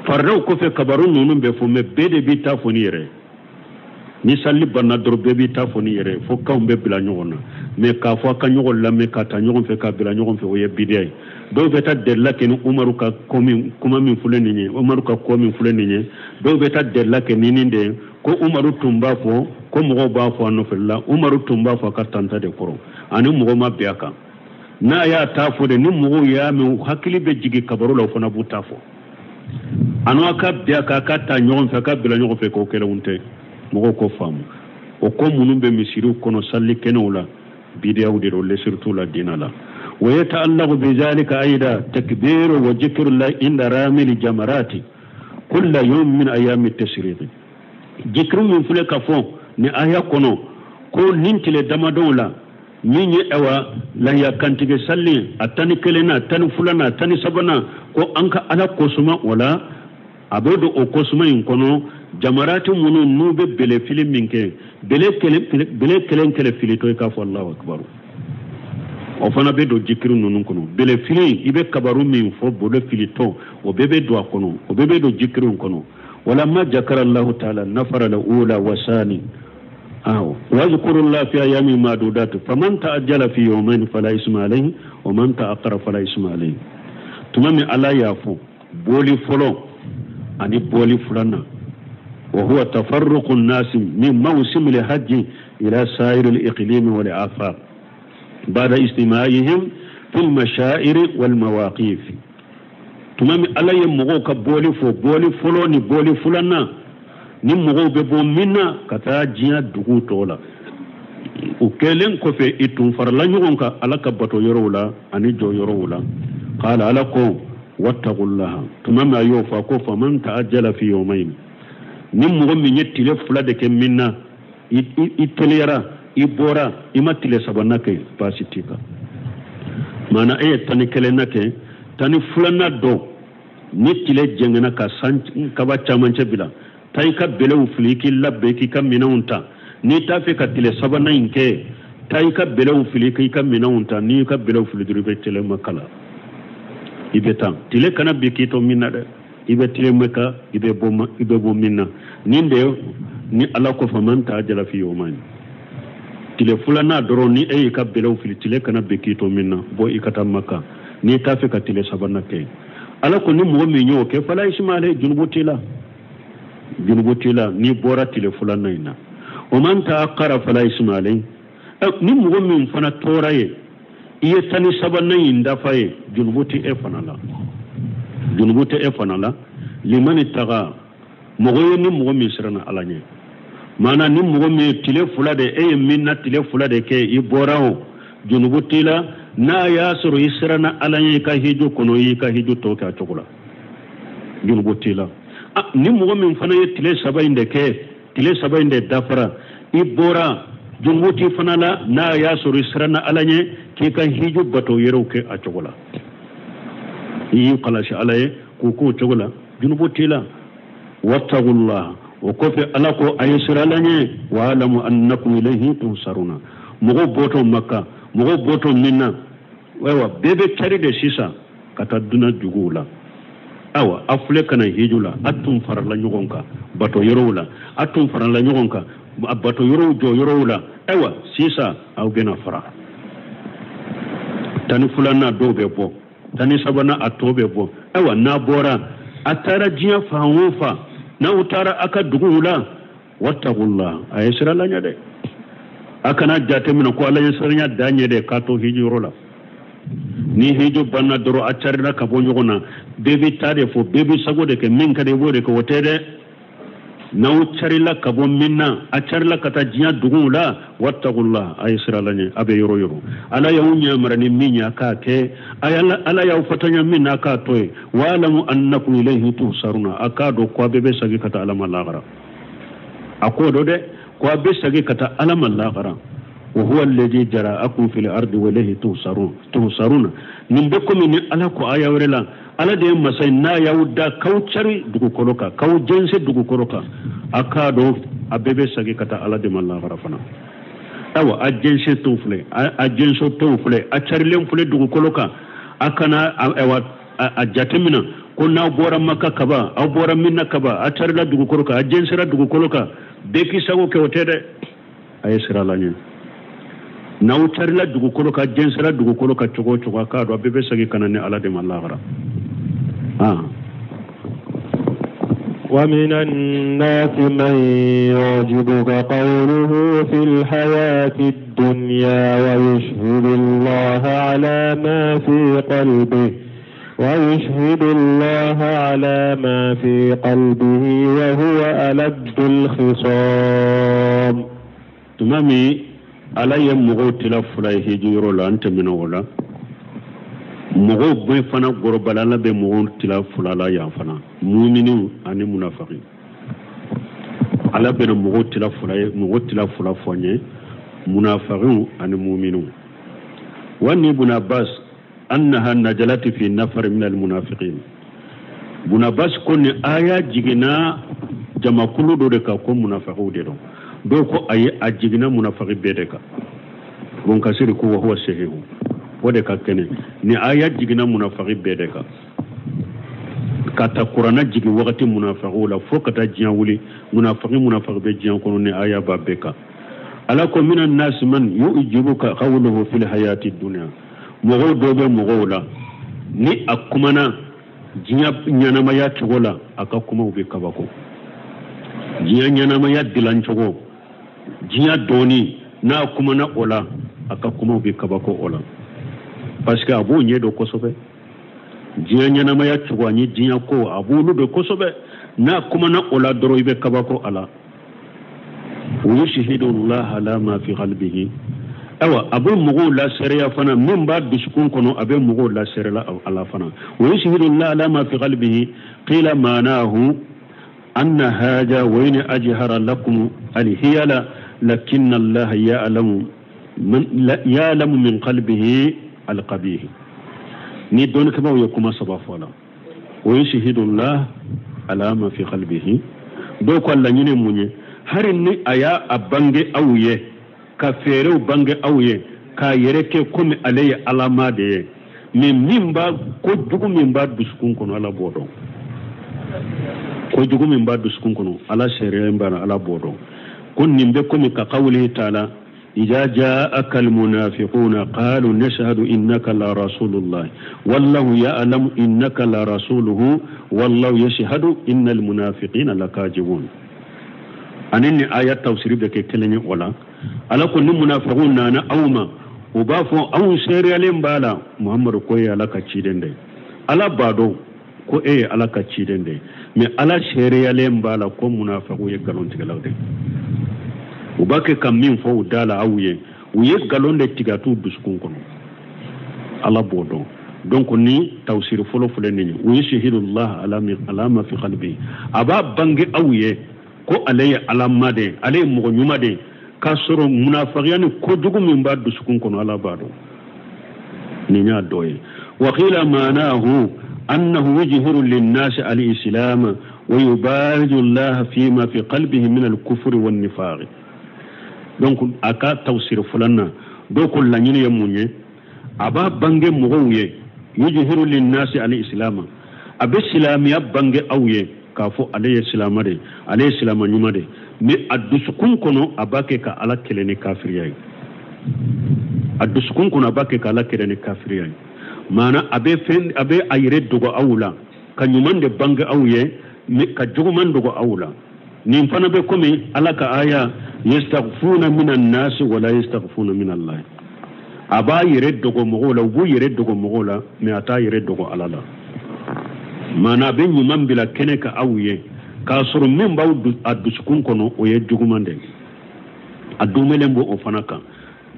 Faridaw kɔfɛ kabaru ninnu bɛ fɔ, mais bɛɛ de b'i ta fɔ ni yɛrɛ ye. Ni sali banna dɔrɔn bɛɛ b'i ta fɔ ni yɛrɛ ye, fo kanw bɛ bila ɲɔgɔn na. Mais k'a fɔ a ka ɲɔgɔn lamɛn ka ta ɲɔgɔn fɛ ka bila ɲɔgɔn fɛ, o ye bidiya ye. Dɔw bɛ taa delila kɛ ni Umaru ka ko min kuma min filɛ nin ye, Umaru ka ko min filɛ nin ye, dɔw bɛ taa delila kɛ ni nin de ye, ko Umaru tun b'a fɔ ko mɔgɔw b'a fɔ a nɔfɛ la, Umaru tun b'a fɔ a ka tanta de kɔrɔ, ani mɔgɔ ma bɛn a kan. N'a y'a ta fɔ de, ni mɔgɔw y'a mɛn, u hakili bɛ jigin kabaru la, u fana b'u ta fɔ. A n'aw ka bɛn a kan, a ka ta ɲɔgɔn fɛ, a ka bila ɲɔgɔn fɛ, k'o kelenw tɛ. Mɔgɔw ko faamu o ko minnu bɛ misiriw kɔnɔ sali kɛnɛw la, bidiyaw de don, lesiri t'u la diinɛ la. Wa yata'allaqu bi zalika aida takbiru wa zikrullahi inda ramil jamarati kulla yawm min ayami tashriqi. Jikiru min filɛ ka fɔ ni aya kɔnɔ ko nin tile damadɔw la, min ye awa lahiya kantigɛ sali a 11 na, a 12 na, a 13 na, ko an ka Ala kosuma o la, a bɛ don o kosuma in kɔnɔ. Jamarati minnu n'u bɛ bele fili min kɛ, bele kelen kelen filitɔ i k'a fɔ Alahu akibaru, o fana bɛ don jikiri ninnu kɔnɔ. Bele fili i bɛ kabaru min fɔ bele filitɔ, o bɛɛ bɛ don a kɔnɔ, o bɛɛ bɛ don jikiri in kɔnɔ. Walamma jakara Allahu taala nafara la ula wasani aw wazkurullaha fi ayami ma'dudat faman ta'ajjala fi yawmayn fala isma alayhi wa man ta'akhkhara fala isma alayhi. Tuma min Ala y'a fɔ bɔli fɔlɔ ani bɔli filanan, wa huwa tafarruqu an-nas min mawsim al-hajj ila sa'ir al-iqlim wal afaq ba'da istima'ihim fil masha'ir wal mawaqif. Tuma min Ala ye mɔgɔw ka bɔli fɔ, bɔli fɔlɔ ni bɔli filanan, ni mɔgɔw bɛ bɔ min na ka taa diɲɛ dugu tɔw la, o kɛlen kɔfɛ i tun farala ɲɔgɔn kan Ala ka bato yɔrɔw la ani jɔ yɔrɔw la. Qala Ala ko wattaqullaha, tuma min a y'o fɔ a ko faman ta'ajjala fi yawmayn, Ni mɔgɔ min ye tile 2 de kɛ Mina, i teliyara, i bɔra, i ma tile 3nan kɛ, baasi t'i kan. Maana e ye 11nan kɛ, 12nan dɔn ni tile jɛngɛnna ka san kaba camancɛ bila, taa i ka bɛlɛw fili, i k'i labɛn, k'i ka minɛnw ta. N'i t'a fɛ ka tile 3nan in kɛ, taa i ka bɛlɛw fili, k'i ka minɛnw ta. N'i ka bɛlɛw fili dɔrɔn, i bɛ tile Maka la, i bɛ taa. Tile kana bin k'i to Mina dɛ, i bɛ tile Maka, i bɛ bɔ Mina. Nin de ni Ala ko faman ta'ajjala fi yawmayn, tile 2nan dɔrɔn ni e y'i ka bɛlɛw fili, tile kana bin k'i to Mina, bɔ i ka taa Maka. N'i t'a fɛ ka tile 3nan kɛ, Ala ko ni mɔgɔ min y'o kɛ, fala isma alayhi, junubu t'i la, junubu t'i la n'i bɔra tile 2nan in na. O man ta'akhkhara fala isma alayhi, ni mɔgɔ min fana tora ye, i ye 13nan in dafa ye, junubu tɛ e fana la, junubu tɛ e fana la. Limani taga, mɔgɔ ye ni mɔgɔ min siranna Ala ɲɛ. Maana ni mɔgɔ min ye tile 2 de, e ye Mina tile 2 de kɛ, i bɔra o, junubu t'i la. N'a y'a sɔrɔ i siranna Ala ɲɛ i ka hiju kɔnɔ, i y'i ka hiju tɔ kɛ a cogo la, junubu t'i la. Ni mɔgɔ min fana ye tile 3 in de kɛ, tile 3 in de dafara, i bɔra, junubu t'i fana la. N'a y'a sɔrɔ i siranna Ala ɲɛ k'i ka hiju bato yɛrɛw kɛ a cogo la, i y'i kɔlɔsi Ala ye k'o k'o cogo la, junubu t'i la. Wattaqullah, o kɔfɛ Ala ko a ye siran Ala ɲɛ, wa alamu annakum ilayhi tuhsaruna. Mɔgɔw bɔtɔ Maka, mɔgɔw bɔtɔ Mina, ayiwa bɛɛ bɛ cari de sisan ka taa dunan juguw la. Ayiwa a filɛ ka na hiju la, a tun farala ɲɔgɔn kan bato yɔrɔw la, a tun farala ɲɔgɔn kan bato yɔrɔw jɔ yɔrɔw la. Ayiwa sisan aw bɛna fara. 12nan dɔw bɛ bɔ, 13nan a tɔ bɛ bɔ. Ayiwa n'a bɔra, a taara diɲɛ fan o fan, n'aw taara a ka duguw la, wattaqullah, a ye siran Ala ɲɛ dɛ. A kana jateminɛ ko Ala ye siranya dan ɲɛ dɛ k'a to hiji yɔrɔ la. Ni hiji banna dɔrɔn, a carila ka bɔ ɲɔgɔn na, bɛɛ bɛ taa de fɔ, bɛɛ bɛ sago de kɛ, min ka di i b'o de kɛ, o tɛ dɛ. N'aw carila ka bɔ Mina, a carila ka taa diɲɛ duguw la, wattaqullah, a ye siran Ala ɲɛ, a bɛ yɔrɔ yɔrɔ. Ala y'aw ɲamara ni min ye, a k'a kɛ. Ala y'aw fatanya min na, a k'a to yen. Wa alamu annakum ilayhi tuhsaruna, a k'a dɔn ko a bɛɛ bɛ segin ka taa Ala ma lahara. A k'o dɔn dɛ, ko a bɛ segin ka taa Ala ma lahara. Wa huwa alladhi jara'akum fil ardi wa ilayhi tuhsaruna. Nin bɛ komi ni Ala ko aya wɛrɛ la, Ala de ye masa ye, n'a y'aw da k'aw cari dugukolo kan, k'aw jɛnsɛn dugukolo kan, a k'a dɔn a bɛɛ bɛ segin ka taa Ala de ma lahara fana. Ayiwa a jɛnsɛn tɔw filɛ, a jɛnsɛn tɔw filɛ, a carilen filɛ dugukolo kan. A kana ayiwa a jateminɛ ko n'aw bɔra Maka kaban, aw bɔra Mina kaban, a carila dugukolo kan, a jɛnsɛnna dugukolo kan, bɛɛ k'i sago kɛ, o tɛ dɛ. A ye siran Ala ɲɛ. N'aw carila dugukolo kan, jɛnsɛnna dugukolo kan cogo o cogo, a k'a dɔn a bɛɛ bɛ segin ka na ni Ala de ma lahara. ومن الناس من يعجبك قوله في الحياة الدنيا ويشهد الله على ما في قلبه ويشهد الله على ما في قلبه وهو ألد الخصام. Tuma min Ala ye mɔgɔw tila fila ye hiji yɔrɔ la, an tɛmɛna o la. Mɔgɔw bɛɛ fana gɔrɔbala, Ala bɛ mɔgɔw tila fila la yan fana, muminiw ani munafiki. Ala bɛna mɔgɔw tila fila ye, mɔgɔw tila fila fɔ n ye, munafiqiw ani muminiw. Wa ni Ibn Abbas annaha najalat fi nafar min al-munafiqin. Ibn Abbas ko ni aya jiginna jamakulu dɔ de kan, ko munafiqiw de don. Dɔw ko ayi, a jiginna munafiki bɛɛ de kan. Ibn Kasir ko wa huwa sahihu, o de ka kɛnɛ. Ni aya jiginna munafiki bɛɛ de kan, ka ta kuranna jigin wagati munafiqiw la fo ka taa diɲɛ wuli, munafiki bɛ diɲɛ kɔnɔ, ni aya b'a bɛɛ kan. Ala ko minan nasi man yu'jibuka qawluhu fil hayati dunya. Mɔgɔw dɔw bɛ mɔgɔw la, ni a kumana diɲɛ ɲɛnamaya cogo la, a ka kumaw bɛ kabako. Diɲɛ ɲɛnamaya dilan cogo, diɲɛ dɔɔni, n'a kumana o la, a ka kumaw bɛ kabako o la, parce que a b'o ɲɛ dɔn kosɛbɛ. Diɲɛ ɲɛnamaya cogo ani diɲɛ ko, a b'olu dɔn kosɛbɛ. N'a kumana o la dɔrɔn, i bɛ kabako a la. Wa yushhidu Allah ala ma fi qalbihi. Ayiwa a bɛ mɔgɔw laseereya fana, min b'a dusukun kɔnɔ, a bɛ mɔgɔw laseereya a la fana. Wa yushhidu Allah ala ma fi qalbihi qila ma'nahu Anna haja wa in ajhara lakum alhiyala lakinna Allah ya'lamu man ya'lamu min qalbihi alqabih. Ni dɔnnikɛbaaw ye kuma saba fɔ la, wa yushhidu Allah ala ma fi qalbihi. Dɔw ko laɲini mun ye, hari ni a y'a a bange aw ye, ka feerew bange aw ye, k'a yɛrɛ kɛ komi ale ye alama de ye, mais min b'a ko jugu min b'a dusukun kɔnɔ, Ala b'o dɔn. Ko jugu min b'a dusukun kɔnɔ, Ala seereya b'a la, Ala b'o dɔn. Ko nin bɛ komi ka qawlihi taala إذا جاءك المنافقون قالوا نشهد إنك لرسول الله والله يعلم إنك لرسوله والله يشهد إن المنافقين لكاذبون. Ani ni aya tafsiri bɛ kɛ kelen ye o la. Ala ko ni munafiqun nana aw ma, u b'a fɔ anw seereyalen b'a la Muhamadu ko e ye Ala ka ciden de ye. Ala b'a dɔn ko e ye Ala ka ciden de ye, mais Ala seereyalen b'a la ko munafiqu ye nkalontigɛlaw de ye. U b'a kɛ ka min fɔ u da la aw ye, u ye nkalon de tigɛ a t'u dusukun kɔnɔ, Ala b'o dɔn. Donc ni tafsiri fɔlɔ filɛ nin ye, wa yushhidullah ala ma fi qalbi, a b'a bange aw ye ko ale ye alama de ye, ale ye mɔgɔ ɲuman de ye, k'a sɔrɔ munafagiya ni kojugu min b'a dusukun kɔnɔ, Ala b'a dɔn. Nin y'a dɔ ye. Wa qila ma'nahu annahu yujhiru linnasi al-islam wa yubariju Allah fima fi qalbihi min al-kufri wan-nifaq. Donc a ka tafsir filanan, dɔw ko laɲini ye mun ye, a b'a bange mɔgɔw ye, yujhiru linnasi al-islam, a bɛ silamɛya bange aw ye k'a fɔ ale ye silamɛ de ye, ale ye silamɛ ɲuman de ye, mais a dusukun kɔnɔ a b'a kɛ ka Ala kɛlɛ ni kafiriya ye. A dusukun kɔnɔ a b'a kɛ ka Ala kɛlɛ ni kafiriya ye. Maana a bɛ fɛn, a bɛ a yɛrɛ dogo aw la, ka ɲuman de bange aw ye, mais ka juguman dogo aw la. Nin fana bɛ komi Ala ka aya yastaghfuna minan nasi wala yastaghfuna min Allah. A b'a yɛrɛ dogo mɔgɔw la, u b'u yɛrɛ dogo mɔgɔw la, mais a t'a yɛrɛ dogo Ala la. Maana a bɛ ɲuman bila kɛnɛ kan aw ye, k'a sɔrɔ min b'aw a dusukun kɔnɔ o ye juguman de ye, a dumelen b'o fana kan.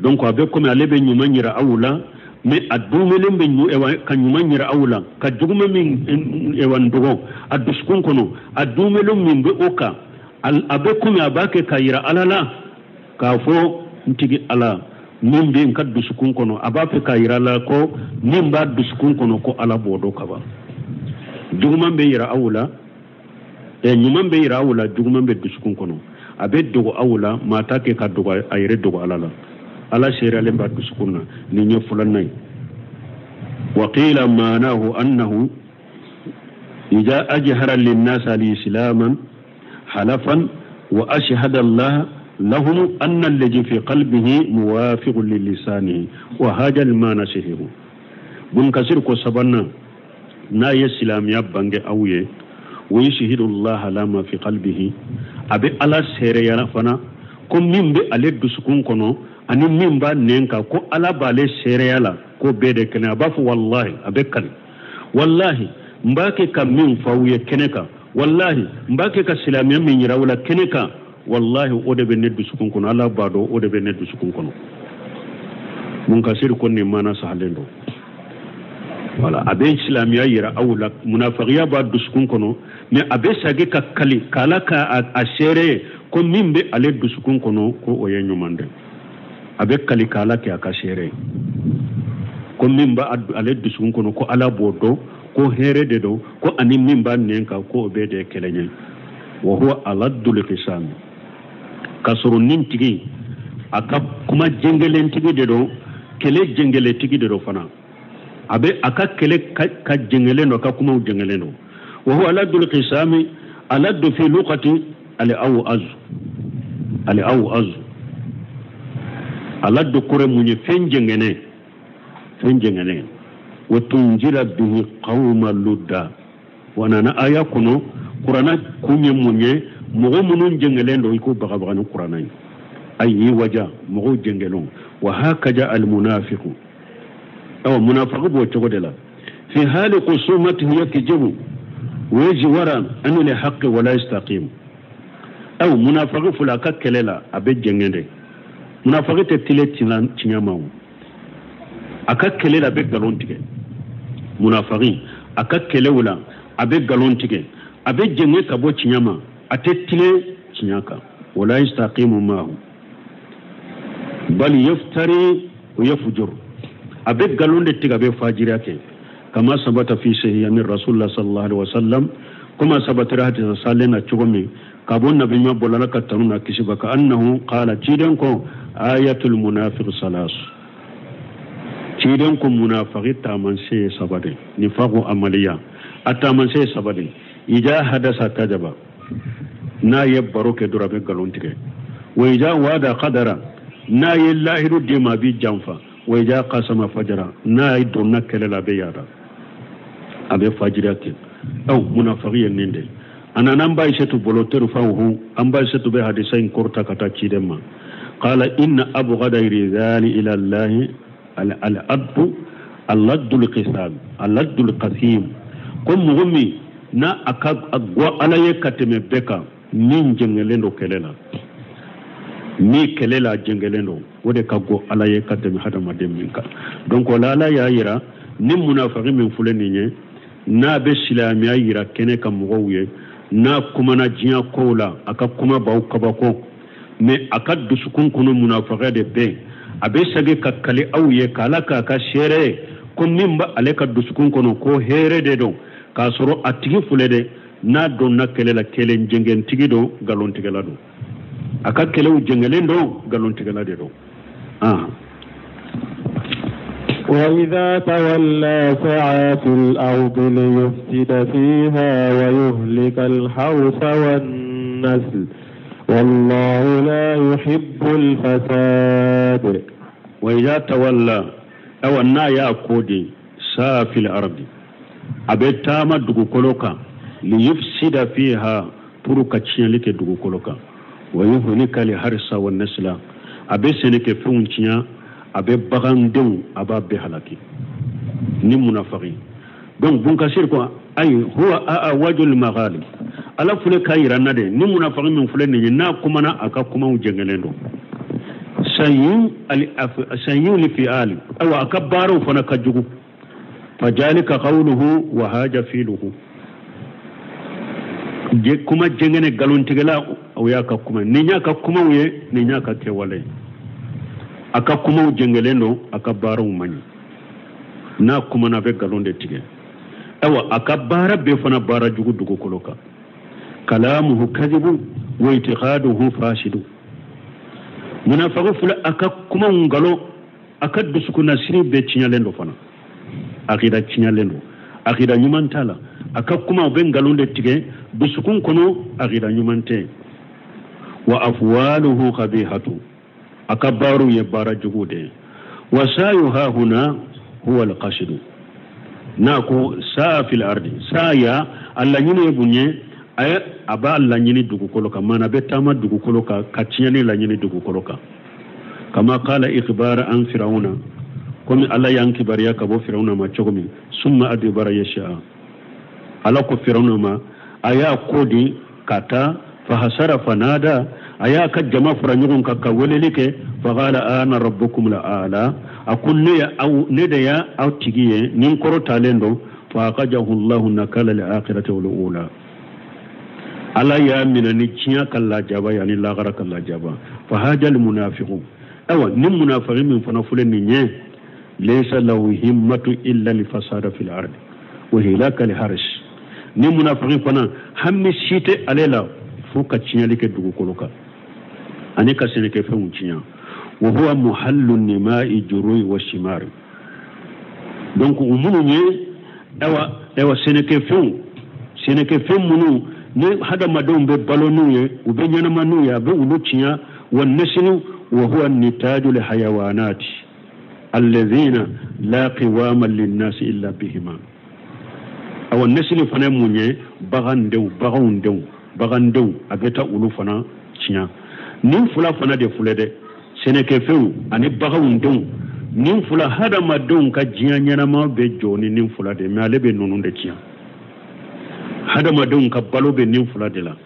Donc a bɛ komi ale bɛ ɲuman yira aw la, mais a dumelen bɛ ka ɲuman yira aw la, ka juguman min ewa dogo a dusukun kɔnɔ, a dumelen min bɛ o kan, a bɛ komi a b'a kɛ ka yira Ala la k'a fɔ n tigi Ala min bɛ n ka dusukun kɔnɔ, a b'a fɛ k'a yira la ko min b'a dusukun kɔnɔ ko Ala b'o dɔn kaban. Juguman bɛ yira aw la, ɲuman bɛ yira aw la, juguman bɛ dusukun kɔnɔ, a bɛ dogo aw la, maa t'a kɛ ka dogo a yɛrɛ dogo Ala la. Ala seereyalen b'a dusukun na. Nin ye filanan ye. Wa qila ma'nahu annahu idha ajhara linnasi al-islaman halafan wa ashhada Allah lahum anna alladhi fi qalbihi muwafiqun lilisanihi wa haja al-mana sahihu. Bun Kasir ko sabanan, n'a ye silamɛya bange aw ye, wa yushhidu Allah ala ma fi qalbihi, a bɛ Ala seereya fana ko min bɛ ale dusukun kɔnɔ ani min b'a nɛn kan, ko Ala b'ale seereya la ko bɛɛ de kɛnɛ. A b'a fɔ walahi, a bɛ kali, walahi n b'a kɛ ka min fɔ aw ye kɛnɛ kan, walahi n b'a kɛ ka silamɛya min yira aw la kɛnɛ kan, walahi o de bɛ ne dusukun kɔnɔ, Ala b'a dɔn o de bɛ ne dusukun kɔnɔ. Mun Kasir ko nin maana sahalen don. Voilà, a bɛ silamɛya yira aw la, munafagiya b'a dusukun kɔnɔ, mais a bɛ sagi ka kali k'Ala ka a seere ko min bɛ ale dusukun kɔnɔ ko o ye ɲuman de. A bɛ kali k'Ala kɛ a ka seere ko min b'a ale dusukun kɔnɔ ko Ala b'o dɔn, ko hɛrɛ de don, ko ani min b'a nɛn kan ko o bɛɛ de ye kelen ye. Wa huwa aladdul khisam, k'a sɔrɔ nin tigi a ka kuma jɛngɛlentigi de don, kɛlɛ jɛngɛlentigi de don fana. A bɛ a ka kɛlɛ ka jɛngɛlen don, a ka kumaw jɛngɛlen don. Wa huwa aladdul khisami, aladdu fi luqati al-awaz, al-awaz aladdu kɔrɔ mun ye? Fɛn jɛngɛnen, fɛn jɛngɛnen. Wa tunjira bihi qawma ludda, wa nana aya kɔnɔ kurana kun ye mun ye? Mɔgɔ minnu jɛngɛlen don i ko bagabaga ni kurana ye, ayi waja mɔgɔw jɛngɛlenw. Wa hakaja almunafiqu, awa munafiqu b'o cogo de la. Fi hali khusumatihi yakjibu wa yajwara an al-haqqi wa la yastaqim. Aw munafiqu fila ka kɛlɛ la a bɛ jɛngɛ de. Munafiqu tɛ tile tiɲɛ ma o, a ka kɛlɛ la a bɛ nkalon tigɛ. Munafiqi a ka kɛlɛw la a bɛ nkalon tigɛ, a bɛ jɛngɛ ka bɔ tiɲɛ ma, A tɛ tilen tiɲɛ kan. Wala yastaqimu maahu bal yaftari wa yafjur. A bɛ nkalon de tigɛ, a bɛ fajiriya kɛ. Kama sabata fi sahihi min rasulullah sallallahu alaihi wasallam, kama sabatira hadisa salen na cogo min ka bɔ nabi ɲuman bɔla Ala ka tanu n'a kisi b'a kan, annahu qala, ciden ko ayatul munafiq salas, ciden ko munafiki taamasiyɛn ye saba de, nifaqu amaliya a taamasiyɛn ye saba de. Ija hadasa kajaba, n'a ye baro kɛ dɔrɔn a bɛ nkalon tigɛ. Wa ija wada qadara, n'a ye lahidu d'i ma a b'i janfa. Wa ija qasama fajara, n'a ye donna kɛlɛ la a bɛ yaada, a bɛ fajiriya kɛ. Aw munafiki ye nin de. A nana an ba Aisatu bolo terfahu, an ba Aisatu bɛ hadisa in kɔrɔta ka taa ciden ma. Qala inna abghada rizali ila Allahi al-addu al-addul qisam al-addul qasim, ko mɔgɔ min n'a a ka gwa Ala ye ka tɛmɛ bɛɛ kan, min jɛngɛlen don kɛlɛ la, min kɛlɛ la jɛngɛlen don, o de ka go Ala ye ka tɛmɛ hadamaden min kan. Donc o la Ala y'a yira ni munafiki min filɛ nin ye, n'a bɛ silamɛya yira kɛnɛ kan mɔgɔw ye, n'a kumana diɲɛ kow la, a ka kuma b'aw kabako, mais a ka dusukun kɔnɔ munafikiya de bɛ yen. A bɛ segin ka kali aw ye k'Ala k'a ka seere ye ko min bɛ ale ka dusukun kɔnɔ ko hɛrɛ de don, k'a sɔrɔ a tigi filɛ dɛ, n'a donna kɛlɛ la, kɛlɛ jɛngɛntigi don, nkalontigɛla don, a ka kɛlɛw jɛngɛlen don, nkalontigɛla de don. وإذا تولى سعى في الأرض ليفسد فيها ويهلك الحرث والنسل والله لا يحب الفساد. وإذا تولى أو النايا كودي سعى في الأرض أبتام دغوكولوكا ليفسد فيها pour ka tiɲɛli kɛ dugukolo kan, ويهلك الحرث والنسل, a bɛ sɛnɛkɛfɛnw tiɲɛ, a bɛ bagandenw a b'a bɛɛ halaki ni munafiki. Donc Bunkasir ko ayi huwa awajul maghali, Ala filɛ k'a yira n na de, ni munafiki min filɛ nin ye, n'a kumana a ka kumaw jɛngɛlen don, sayyun li fi'ali, awa a ka baaraw fana ka jugu. Fajalika qawluhu wa haja filuhu, kuma jɛngɛnɛ nkalontigɛla o y'a ka kuma, nin y'a ka kumaw ye, nin y'a ka kɛwale ye. A ka kumaw jɛngɛlen don, a ka baaraw man ɲi, n'a kumana a bɛ nkalon de tigɛ. Awa a ka baara bɛɛ fana baara jugu dugukolo kan. Kalamuhu kadibu wa itiqaduhu fasidu, munafiki filɛ a ka kumaw nkalon, a ka dusukunnasiri bɛɛ tiɲɛlen don fana, akida tiɲɛlen don, akida ɲuman t'a la, a ka kumaw bɛ nkalon de tigɛ dusukun kɔnɔ, akida ɲuman tɛ. Wa afwaluhu qabihatu, a ka baaraw ye baara jugu de ye. Wa sayu hahuna huwa alqasidu, n'a ko saa fil ardi, saya a laɲini ye mun ye? A b'a laɲini dugukolo kan, maana a bɛ taama dugukolo kan ka tiɲɛni laɲini dugukolo kan. Kama qala ikhbara an firawuna, komi Ala y'an kibaruya ka bɔ firawuna ma cogo min, summa adibara yasha, Ala ko firawuna ma a y'a ko di ka taa, fahasara fanada, a y'a ka jama fara ɲɔgɔn kan ka weleli kɛ, faqala ana rabbukum la ala, a ko ne de y'a aw tigi ye, ni n kɔrɔtalen don. Fa aqajahu Allahu nakala li akhirati wal ula, Ala y'a minɛ ni diɲɛ ka lajaba yanni lahara ka lajaba. Fa hajal munafiqu, awa ni munafiki min fana filɛ nin ye, laysa lahu himmatu illa li fasada fil ardi wa hilaka li harsh, ni munafiki fana hami si tɛ ale la fo ka tiɲɛli kɛ dugukolo kan ani ka sɛnɛkɛfɛnw tiɲɛ. Wa huwa muhallu nima'i jurui wa shimari, donc u minnu ye awa sɛnɛkɛfɛn minnu ni hadamadenw bɛ balo n'u ye, u bɛ ɲɛnama n'u ye, a bɛ olu tiɲɛ. Wa nasinu wa huwa nitaju li hayawanati alladhina la qiwama linnasi illa bihima, awa nasini fana ye mun ye? Bagandenw a bɛ taa olu fana tiɲɛ. Nin fila fana de filɛ dɛ, sɛnɛkɛfɛnw ani baganw denw, nin fila hadamadenw ka diɲɛ ɲɛnama bɛ jɔ ni nin fila de, mais ale bɛ ninnu de tiɲɛ. Hadamadenw ka balo bɛ nin fila de la,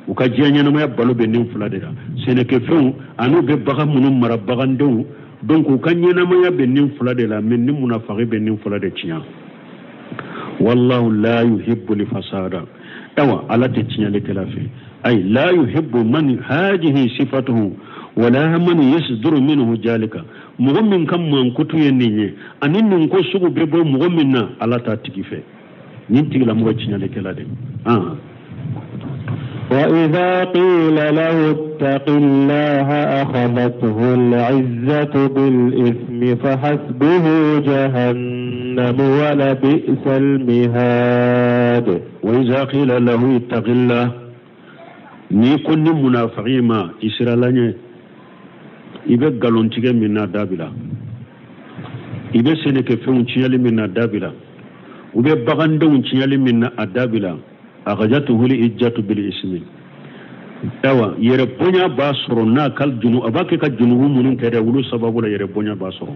u ka diɲɛ ɲɛnamaya balo bɛ nin fila de la, sɛnɛkɛfɛnw ani u bɛ bagan minnu mara, bagandenw, donc u ka ɲɛnamaya bɛ nin fila de la, mais ni munafiki bɛ nin fila de tiɲɛ. Wallahu la yuhibbu lifasada, awa Ala tɛ tiɲɛlikɛla fɛ. Ay la yuhibbu man hadihi sifatuhu wala man yasduru minhu jalika. Mɔgɔ min ka mankutu ye nin ye ani nin ko sugu bɛ bɔ mɔgɔ min na Ala t'a tigi fɛ. Nin tigilamɔgɔ tiɲɛlikɛla de. وإذا قيل له اتق الله أخذته العزة بالإثم فحسبه جهنم ولبئس المهاد. وإذا قيل له اتق الله ni ko ni munafiki ma i sira la ɲɛ i bɛ nkalontigɛ min na dabila, i bɛ sɛnɛkɛfɛnw tiɲɛli min na dabila, u bɛ bagandenw tiɲɛli min na a dabila. Akhajatuhu lijjatu bil ismi. Awa yɛrɛ bonya b'a sɔrɔ n'a ka junu, a b'a kɛ ka junubu minnu kɛ dɛ, olu sababu la yɛrɛ bonya b'a sɔrɔ.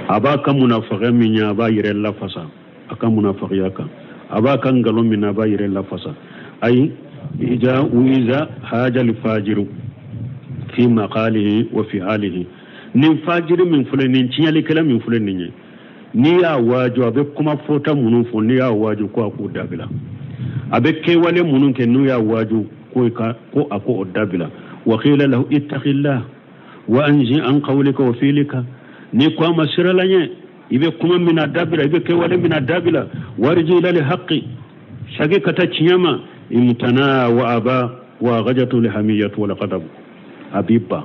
A b'a ka munafakiya min ɲɛ a b'a yɛrɛ lafasa a ka munafakiya kan, a b'a ka nkalon min na a b'a yɛrɛ lafasa. Ayi ija uiza haja li fajiru fi maqalihi wa fi alihi. Nin fajiri min filɛ nin tiɲɛlikɛla min filɛ nin ye, n'i y'a waaju a bɛ kuma fɔta minnu fɔ, n'i y'a waaju ko a k'o dabila, a bɛ kɛwale minnu kɛ n'u y'a waaju ko a k'o dabila. Wa qila lahu ittaqillah wa anzi an qawlika wa fi'lika. N'i ko a ma sira la ɲɛ, i bɛ kuma min na dabila, i bɛ kɛwale min na dabila. Warji ila lhaqqi, sagi ka taa tiɲɛ ma. Imtana wa aba wa ghajatu lhamiyatu wal ghadab. A b'i ban,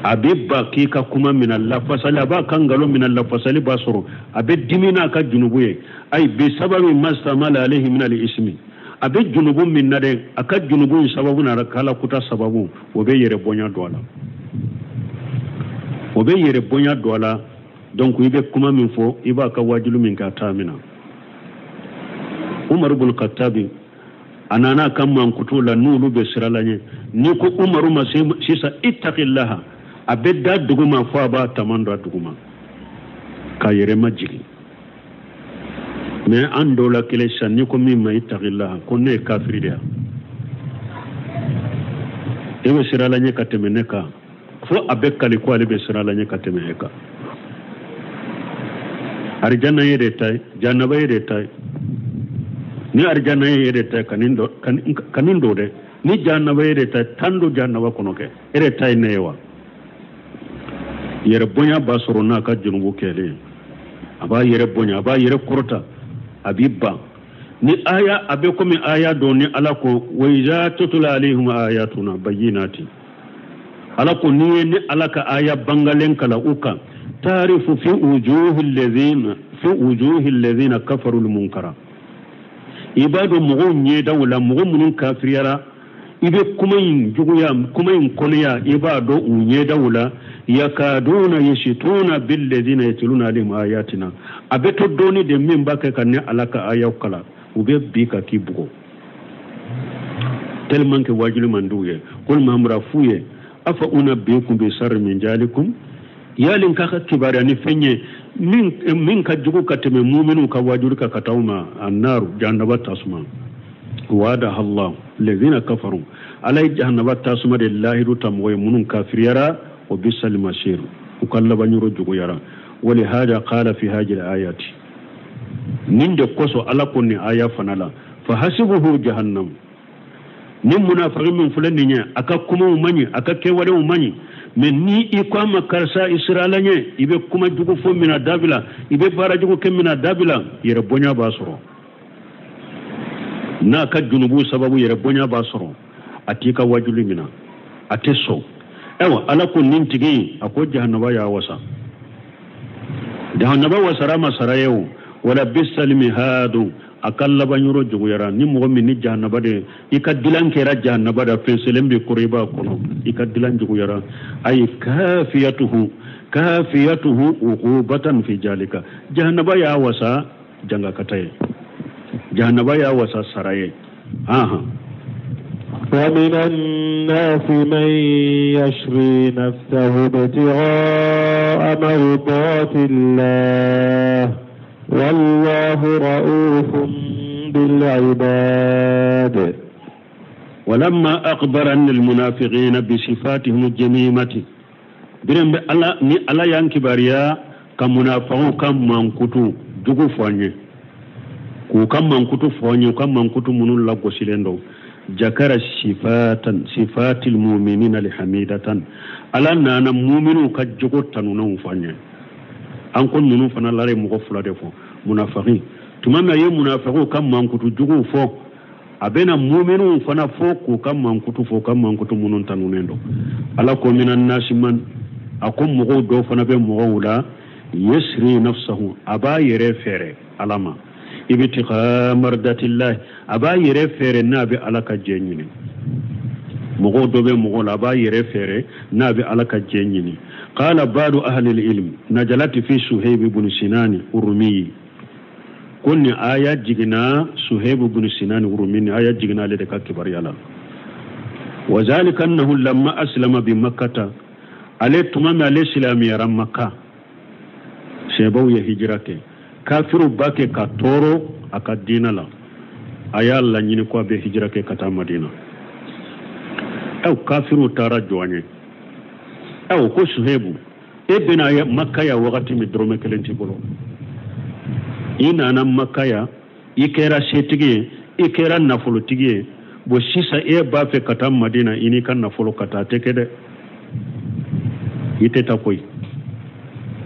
a bɛ ba k'i ka kuma mina lafasali, a b'a ka nkalon mina lafasali b'a sɔrɔ, a bɛ dimi n'a ka junubu ye. Ayi bi sababu mastamala alayhi min al-ismi, a bɛ junubu min na dɛ, a ka junubu in sababu n'a kala kuta sababu, o bɛ yɛrɛ bonya don a la, o bɛ yɛrɛ bonya don a la. Donc i bɛ kuma min fɔ, i b'a ka waajulu min kɛ a t'a mina. Umaru bin Khattabi a nana ka mankutu la n'olu bɛ sira la ɲɛ, n'i ko Umaru ma sisan ittaqillaha, a bɛ da duguma fo a b'a taman don a duguma k'a yɛrɛ majigin. Mais an dɔw la kelen sisan n'i ko min ma ittaqillaha, ko ne ye kafiri de ye, e bɛ sira la ɲɛ ka tɛmɛ ne kan, fo a bɛ kali ko ale bɛ sira la ɲɛ ka tɛmɛ e kan. Arijanna ye de ta ye, jahannaba ye de ta ye. Ni arijanna ye de ta ye, ka nin don dɛ. Ni jahannaba ye de ta ye, tan don jahannaba kɔnɔ kɛ, e de ta ye ne ye wa. Yɛrɛ bonya b'a sɔrɔ n'a ka junubu kɛlen, a b'a yɛrɛ bonya, a b'a yɛrɛ kɔrɔta, a b'i ban. Ni aya a bɛ komi aya dɔ ni Ala ko wa iza tutla alayhim ayatuna bayyinati, Ala ko n'i ye ni Ala ka aya bangalen kalan u kan, taarifu fi wujuhi alladhina kafaru al-munkara. I b'a dɔn mɔgɔw ɲɛdaw la, mɔgɔ minnu kafiriyara, i bɛ kuma in juguya, kuma in kɔnɔya, i b'a dɔn u ɲɛdaw la. Yakaduna yashituna billadhina yatluna alayhim ayatina. A bɛ to dɔɔni de min b'a kɛ ka ne Ala ka ayaw kalan, u bɛ bi ka k'i bugɔ tellement que waajuli man d'u ye. Kul mahamura f'u ye afa unabbiukum bi sharri min jalikum, yalin ka ka kibaruya ni fɛn ye min ka jugu ka tɛmɛ muminu ka waajuli kan ka taa u ma, annaru jahannaba tasuma. Wa'adaha Allah alladhina kafaru, Ala ye jahannaba tasuma de lahidu ta mɔgɔ ye minnu kafiriyara. Wa bisal masir, u ka laban yɔrɔ juguyara. Wa lihada qala fi hadhihi al-ayati, nin de kosɔn Ala ko nin aya fana la, fa hasibuhu jahannam. Ni munafiki min filɛ nin ye, a ka kumaw man ɲi, a ka kɛwalew man ɲi, mais ni i ko a ma karisa i sira la ɲɛ, i bɛ kuma jugu fɔ min na dabila, i bɛ baara jugu kɛ min na dabila, yɛrɛ bonya b'a sɔrɔ. N'a ka junubu sababu yɛrɛ bonya b'a sɔrɔ, a t'i ka wajuli minɛ, a tɛ sɔn. Ayiwa Ala ko nin tigi a ko jahannaba y'a wasa, jahannaba wasara ma sara ye o. Wala bisal mihadu, a ka laban yɔrɔ juguyara. Ni mɔgɔ min ni jahannaba de, i ka dilan kɛra jahannaba da, fɛnsɛlen bɛ kɔrɔ i b'a kɔnɔ, i ka dilan juguyara. Ayi kafiyatuhu kafiyatuhu uqubatan fi jalika, jahannaba y'a wasa jangakata ye, jahannaba y'a wasa sara ye. ومن الناس من يشري نفسه ابتغاء مرضات الله والله رؤوف بالعباد. ولما أخبر أن المنافقين بصفاتهم الجميمة، برم الله ني الله يانكباريا كمنافقون كم منكتو جوجو فاني K'u ka mankutu fɔ an ye, u ka mankutu minnu lagosilen don. Jakara sifatan sifatil mu'minina lihamidatan, Ala nana mu'minu ka jogo tanunanw fɔ an ye. An ko ninnu fana la ye mɔgɔ fila de fɔ, munafiki. Tuma min a ye munafikiw ka mankutu juguw fɔ, a bɛna mu'minu fana fɔ k'u ka mankutu fɔ, u ka mankutu minnu tanunen don. Ala ko minan nasi man, a ko mɔgɔw dɔw fana bɛ mɔgɔw la, yasri nafsahu, a b'a yɛrɛ fɛɛrɛ Ala ma, ibtiga mardatillahi, a b'a yɛrɛ fɛɛrɛ n'a bɛ Ala ka jɛ ɲini. Mɔgɔw dɔ bɛ mɔgɔ la, a b'a yɛrɛ fɛɛrɛ n'a bɛ Ala ka jɛ ɲini. Qala ba'du ahli al-ilm najalati fi Suhayb ibn Sinan Urumi, ko nin aya jiginna Suhayb ibn Sinan Urumi, nin aya jiginna ale de ka kibaruya la. Wa zalika annahu lamma aslama bi Makkata, ale tuma min ale silamɛyara Makka, sɛbaw ye hijira kɛ, kafiru b'a kɛ ka tɔɔrɔ a ka diinɛ la, a y'a laɲini ko a bɛ hijira kɛ ka taa Madina. Aw kafiru taara jɔ an ye, aw ko Suhebu, e bɛna Makka yan wagati min dɔrɔmɛ kelen t'i bolo, i nana Makka yan, i kɛra setigi ye, i kɛra nafolotigi ye, bon sisan e b'a fɛ ka taa Madina i n'i ka nafolo ka taa, a tɛ kɛ dɛ, i tɛ taa koyi.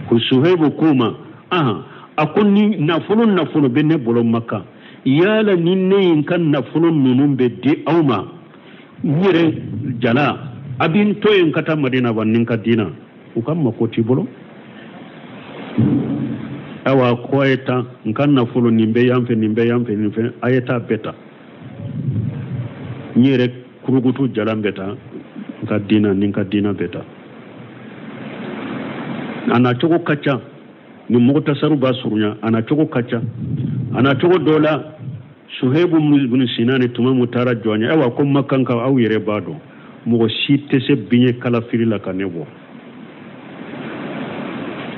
Ko Suhebu k'u ma, ahan, a ko ni nafolo bɛ ne bolo Makka, yala ni ne ye n ka nafolo ninnu bɛ di aw ma, n yɛrɛ jala, a bɛ n to yen ka taa Madina wa ni n ka diina, u ka mako t'i bolo. Awa ko a ye taa, n ka nafolo nin bɛ yan fɛ, nin bɛ yan fɛ, nin fɛ, a ye taa bɛɛ ta, n yɛrɛ kurukutu jalan bɛ taa, n ka diina ni n ka diina bɛ taa. A na cogo ka ca, ni mɔgɔtasaru b'a surunya, a na cogo ka ca. A na cogo dɔ la, Suhebu ibn Sinani tuma min taara jɔ an ye, ayiwa ko Makanka aw yɛrɛ b'a dɔn, mɔgɔ si tɛ se biɲɛ kalafili la ka ne bɔ.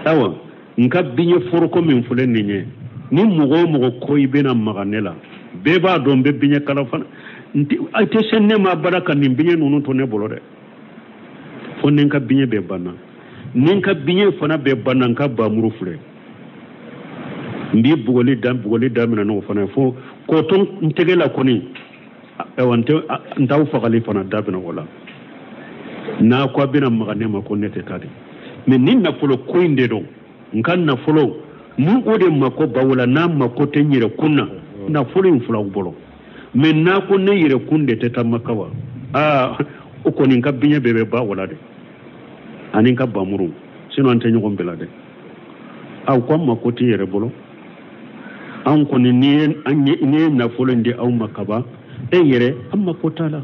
Ayiwa n ka biɲɛ foroko min filɛ nin ye, ni mɔgɔ o mɔgɔ ko i bɛna maga ne la, bɛɛ b'a dɔn n bɛ biɲɛ kala fana, a tɛ se ne ma abada ka nin biɲɛ ninnu to ne bolo dɛ, fo ni n ka biɲɛ bɛɛ banna. Ni n ka biɲɛ fana bɛɛ banna, n ka bamuru filɛ, n b'i bugɔli daminɛ n'o fana ye, fo k'o to n tɛgɛ la kɔni, ayiwa n t'aw fagali fana daminɛ o la. N'a ko a bɛna maga ne ma ko ne tɛ taa de, mɛ ni nafolo ko in de don, n ka nafolo ni o de mako b'aw la, n'a mako tɛ n yɛrɛ kun na, nafolo in filaw bolo, mɛ n'a ko ne yɛrɛ kun de tɛ taa Maka wa, aa o kɔni n ka biɲɛ bɛɛ bɛ ban o la dɛ, ani n ka bamuru, sinon an tɛ ɲɔgɔn bila dɛ. Aw ko an mako t'i yɛrɛ bolo, an kɔni n'i ye nafolo in di aw ma kaban, e yɛrɛ an mako t'a la.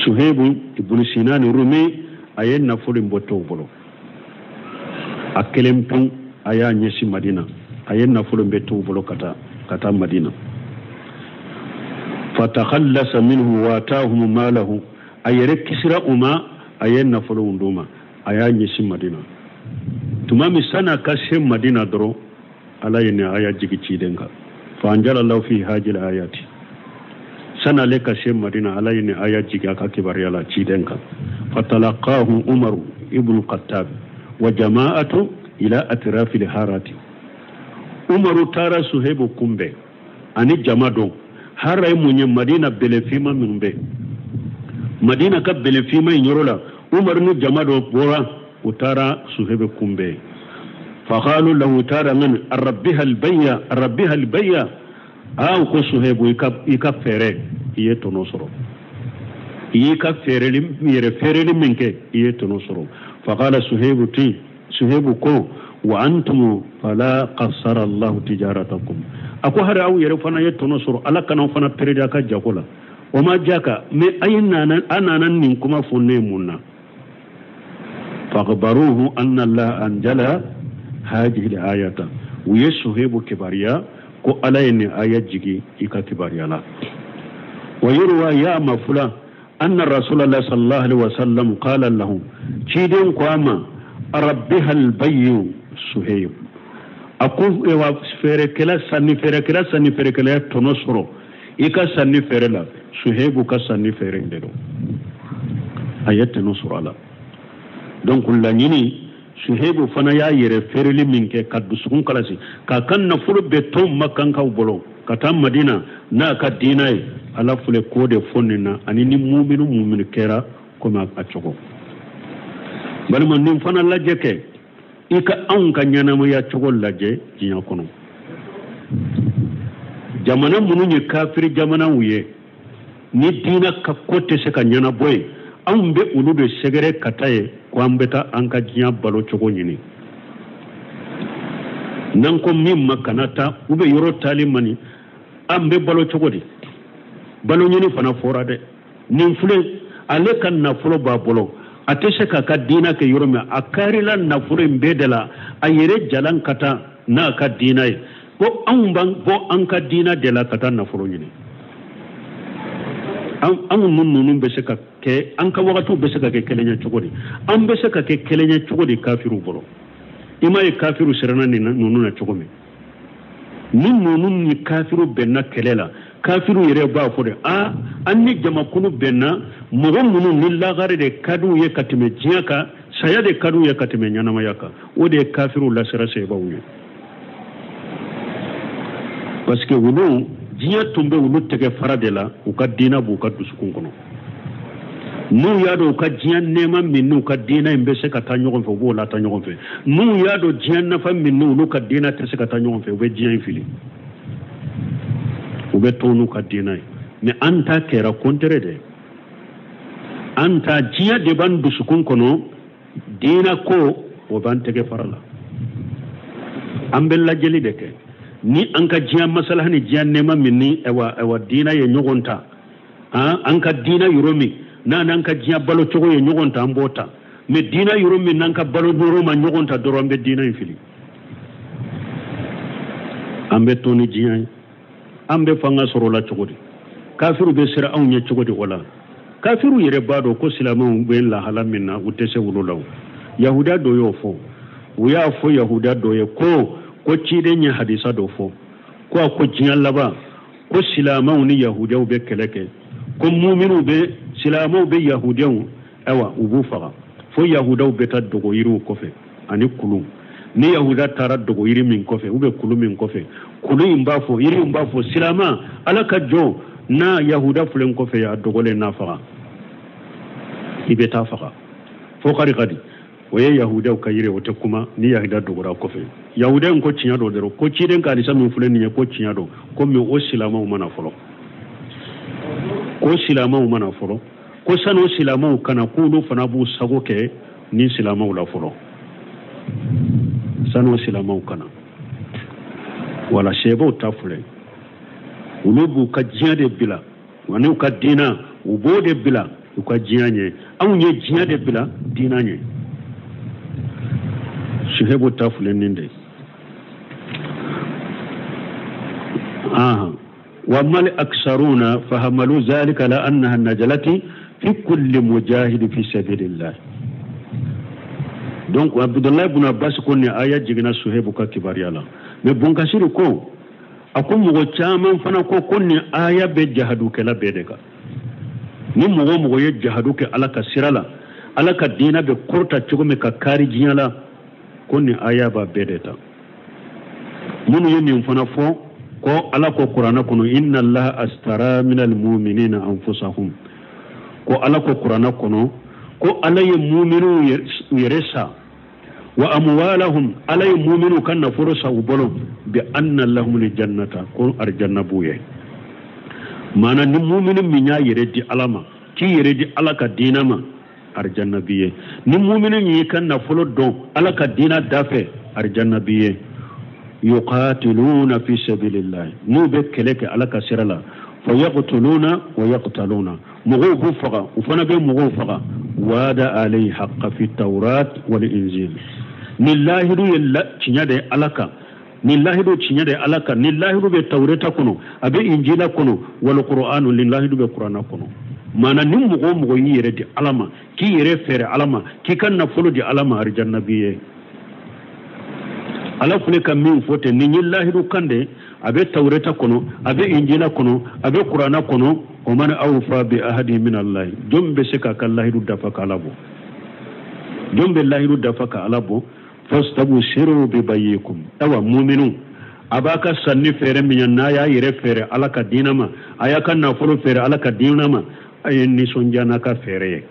Suhebu ibn Sinan Rumi a ye nafolo in bɔ tɔw bolo, a kelen pewu a y'a ɲɛsin Madina, a ye nafolo in bɛ tɔw bolo ka taa Madina. Fatakhallasa minhu wa atahum malahu, a yɛrɛ kisira u ma, a ye nafolo in d'u ma, a y'a ɲɛsin Madina. Tuma min san'a ka se Madina dɔrɔn, Ala ye nin aya jigi ciden kan, fa anjalallahu fi hajil ayati. San'ale ka se Madina, Ala ye nin aya jigi a ka kibaruya la ciden kan. Fatalaqahu Umaru ibn Khattab wa jama'atu ila atrafil harati. Umaru taara Suhebu kunbɛn ani jama dɔ. Hara ye mun ye? Madina bɛlɛfinma minnu bɛ Madina ka bɛlɛfinma in yɔrɔ la, Umaru ni jama dɔ bɔra, u taara Suhebu kunbɛn. Faqalu lahu, taara min rabbiha albayya, rabbiha albayya, aw ko Suhebu i ka fɛɛrɛ, i ye tɔnɔ sɔrɔ, i y'i ka fɛɛrɛli yɛrɛ fɛɛrɛli min kɛ, i ye tɔnɔ sɔrɔ. Faqala Suhebu ti, Suhebu ko wa antum fala qassara Allahu tijaratakum, a ko hari aw yɛrɛ fana ye tɔnɔ sɔrɔ, Ala kana fana pere a ka jago la. O ma jaka mɛ a ye nana, a nana nin kuma fɔ ne mun na? Fakhbaruhu anna Allah anjala hadhihi al-ayata, u ye Suhebu kibaruya ko Ala ye nin aya jigi i ka kibaruya la. Wa yurwa ya mafula anna Rasulallah sallallahu alaihi wasallam qala lahum, ciden ko a ma rabbiha albayyu Suhayb, a ko wa feerekɛla sanni feerekɛla ye tɔnɔ sɔrɔ i ka sanni feere la, Suhebu ka sanni feere in de don, a ye tɔnɔ sɔrɔ a la. Donc laɲini Suhebu fana y'a yɛrɛ feereli min kɛ ka dusukun kalasi k'a ka nafolo bɛɛ to makankaw bolo ka taa Madina n'a ka diina ye, Ala filɛ k'o de fɔ nin na, ani ni muminu muminu kɛra komi a cogo. Balima, nin fana lajɛ kɛ, i ka anw ka ɲɛnamaya cogo lajɛ diɲɛ kɔnɔ. Jamana minnu ye kafiri jamanaw ye, ni diina ka ko tɛ se ka ɲɛnabɔ yen, anw bɛ olu de sɛgɛrɛ ka taa yen ko an bɛ taa an ka diɲɛ balo cogo ɲini. N'an ko min ma kana taa, u bɛ yɔrɔ taali man ɲi, an bɛ balo cogo di? Balo ɲini fana fɔra dɛ. Nin filɛ, ale ka nafolo b'a bolo, a tɛ se k'a ka diina kɛ yɔrɔ min, a karila nafolo in bɛɛ de la, a yɛrɛ jalan ka taa n'a ka diina ye. Ko anw b'an bɔ an ka diina de la ka taa nafolo ɲini. Anw ninnu bɛ se ka kɛ, an ka wagatiw bɛ se ka kɛ kelen ye cogo di? An bɛ se ka kɛ kelen ye cogo di kafiriw bolo? I m'a ye kafiriw siranna nin ninnu na cogo min? Ni ninnu ni kafiriw bɛnna kɛlɛ la, kafiriw yɛrɛ b'a fɔ de, a an ni jamakulu bɛnna, mɔgɔ minnu ni lagare de ka d'u ye ka tɛmɛ diɲɛ kan, saya de ka d'u ye ka tɛmɛ ɲɛnamaya kan. O de ye kafiriw lasira sebaw ye, parce que olu diɲɛ tun bɛ olu tɛgɛ fara de la, u ka diinɛ b'u ka dusukun kɔnɔ. N'u y'a dɔn u ka diɲɛ nɛɛma min n'u ka diinɛ in bɛ se ka taa ɲɔgɔn fɛ, u b'o lataa ɲɔgɔn fɛ. N'u y'a dɔn diɲɛ nafa min n'olu ka diinɛ tɛ se ka taa ɲɔgɔn fɛ, u bɛ diɲɛ in fili, u bɛ to n'u ka diinɛ ye. Mais an ta kɛra contraire de, an ta diɲɛ de b'an dusukun kɔnɔ, diinɛ ko o b'an tɛgɛ fara la. An bɛ lajɛli de kɛ ni an ka diɲɛ masalaha ni diɲɛ nɛɛma min ni ayiwa diinɛ ye ɲɔgɔn ta, an ka diinɛ yɔrɔ min n'a n'an ka diɲɛ balo cogo ye ɲɔgɔn ta, an b'o ta. Mais diinɛ yɔrɔ min n'an ka balo yɔrɔ ma ɲɔgɔn ta dɔrɔn, an bɛ diinɛ in fili, an bɛ to ni diɲɛ ye. An bɛ fanga sɔrɔ o la cogo di? Kafiriw bɛ siran anw ɲɛ cogo di o la? Kafiriw yɛrɛ b'a dɔn ko silamɛw bɛ lahala min na, u tɛ se olu la. Yahuda dɔ y'o fɔ, u y'a fɔ yahuda dɔ ye ko ciden ye hadisa dɔ fɔ, ko a ko diɲɛ laban ko silamɛw ni yahudiyaw bɛ kɛlɛ kɛ, ko muminuw bɛ silamɛw bɛ yahudiyaw, ayiwa u b'u faga, fo yahudaw bɛ taa dogo yiriw kɔfɛ ani kulu. Ni yahuda taara dogo yiri min kɔfɛ ou bien kulu min kɔfɛ, kulu in b'a fɔ, yiri in b'a fɔ, silama ala ka jɔn na yahuda filɛ n kɔfɛ, a dogolen n'a faga, i bɛ taa faga. Fo kari ka di, o ye yahudaw ka yiri, o tɛ kuma ni yahuda dogora kɔfɛ. Yahuda in ko tiɲɛ don dɔrɔn, ko ciden ka hadisa min filɛ nin ye ko tiɲɛ don, komi o silamɛw mana fɔlɔ, ko silamɛw mana fɔlɔ, ko sani o silamɛw kana k'olu fana b'u sago kɛ ni silamɛw la fɔlɔ, sani o silamɛw kana. Wala sɛbɛw ta filɛ, olu b'u ka diɲɛ de bila ani u ka diinɛ, u b'o de bila u ka diɲɛ ɲɛ. Anw ye diɲɛ de bila diinɛ ɲɛ. Suhebu ta filɛ nin de. Wa mal aksaruna fahamalu zalika la annaha najalati fi kulli mujahid fi sabilillah. Donc Abdullah ibn Abbas ko ni aya jiginna Suhebu ka kibaruya la. Mais Bunkasiri ko a ko mɔgɔ caman fana ko ni aya bɛ jahadukɛla bɛɛ de kan. Ni mɔgɔ mɔgɔ ye jahadu kɛ Ala ka sira la, Ala ka diinɛ bɛ kɔrɔta cogo min ka kari diɲɛ la, ko ni aya b'a bɛɛ de ta. Minnu ye nin fana fɔ ko Ala ko kuranɛ kɔnɔ inna Allaha astara minal mu'minina anfusahum, ko Ala ko kuranɛ kɔnɔ ko Ala ye mu'minu yɛrɛ sa, wa amwalahum, Ala ye mu'minu ka nafolo sa u bolo, bi anna lahumul jannata, ko arjanna b'u ye. Maana ni mu'minu min y'a yɛrɛ di Ala ma, k'i yɛrɛ di Ala ka diinɛ ma, arjanna b'i ye. Ni mu'minu y'i ka nafolo dɔn Ala ka diinɛ da fɛ, arjanna b'i ye. Yuqatiluna fi sabilillah, n'u bɛ kɛlɛ kɛ Ala ka sira la, fa yaqtuluna wa yaqtaluna, mɔgɔw b'u faga, u fana bɛ mɔgɔw faga. Wada alayhi haqqa fi tawrat wal injil, ni lahidu ye tiɲɛ de Ala kan, ni lahidu tiɲɛ de Ala kan, ni lahidu bɛ tawreta kɔnɔ, a bɛ injila kɔnɔ, wal qur'anu, ni lahidu bɛ kuranɛ kɔnɔ. Maana ni mɔgɔ o mɔgɔ y'i yɛrɛ di Ala ma, k'i yɛrɛ feere Ala ma, k'i ka nafolo di Ala ma, arijanna b'i ye. Ala filɛ ka min fɔ ten, nin ye lahidu kan de, a bɛ tawreta kɔnɔ, a bɛ injila kɔnɔ, a bɛ kuranɛ kɔnɔ. O man awfa bi ahadi min Allah, jɔn bɛ se k'a ka lahidu dafa k'Ala bɔ? Jɔn bɛ lahidu dafa ka Ala bɔ? Fastabsiru bi bayikum. Awa muminu, a b'a ka sanni feere min ye, n'a y'a yɛrɛ feere Ala ka diinɛ ma, a y'a ka nafolo feere Ala ka diinɛ ma, a ye nisɔndiya n'a ka feere ye.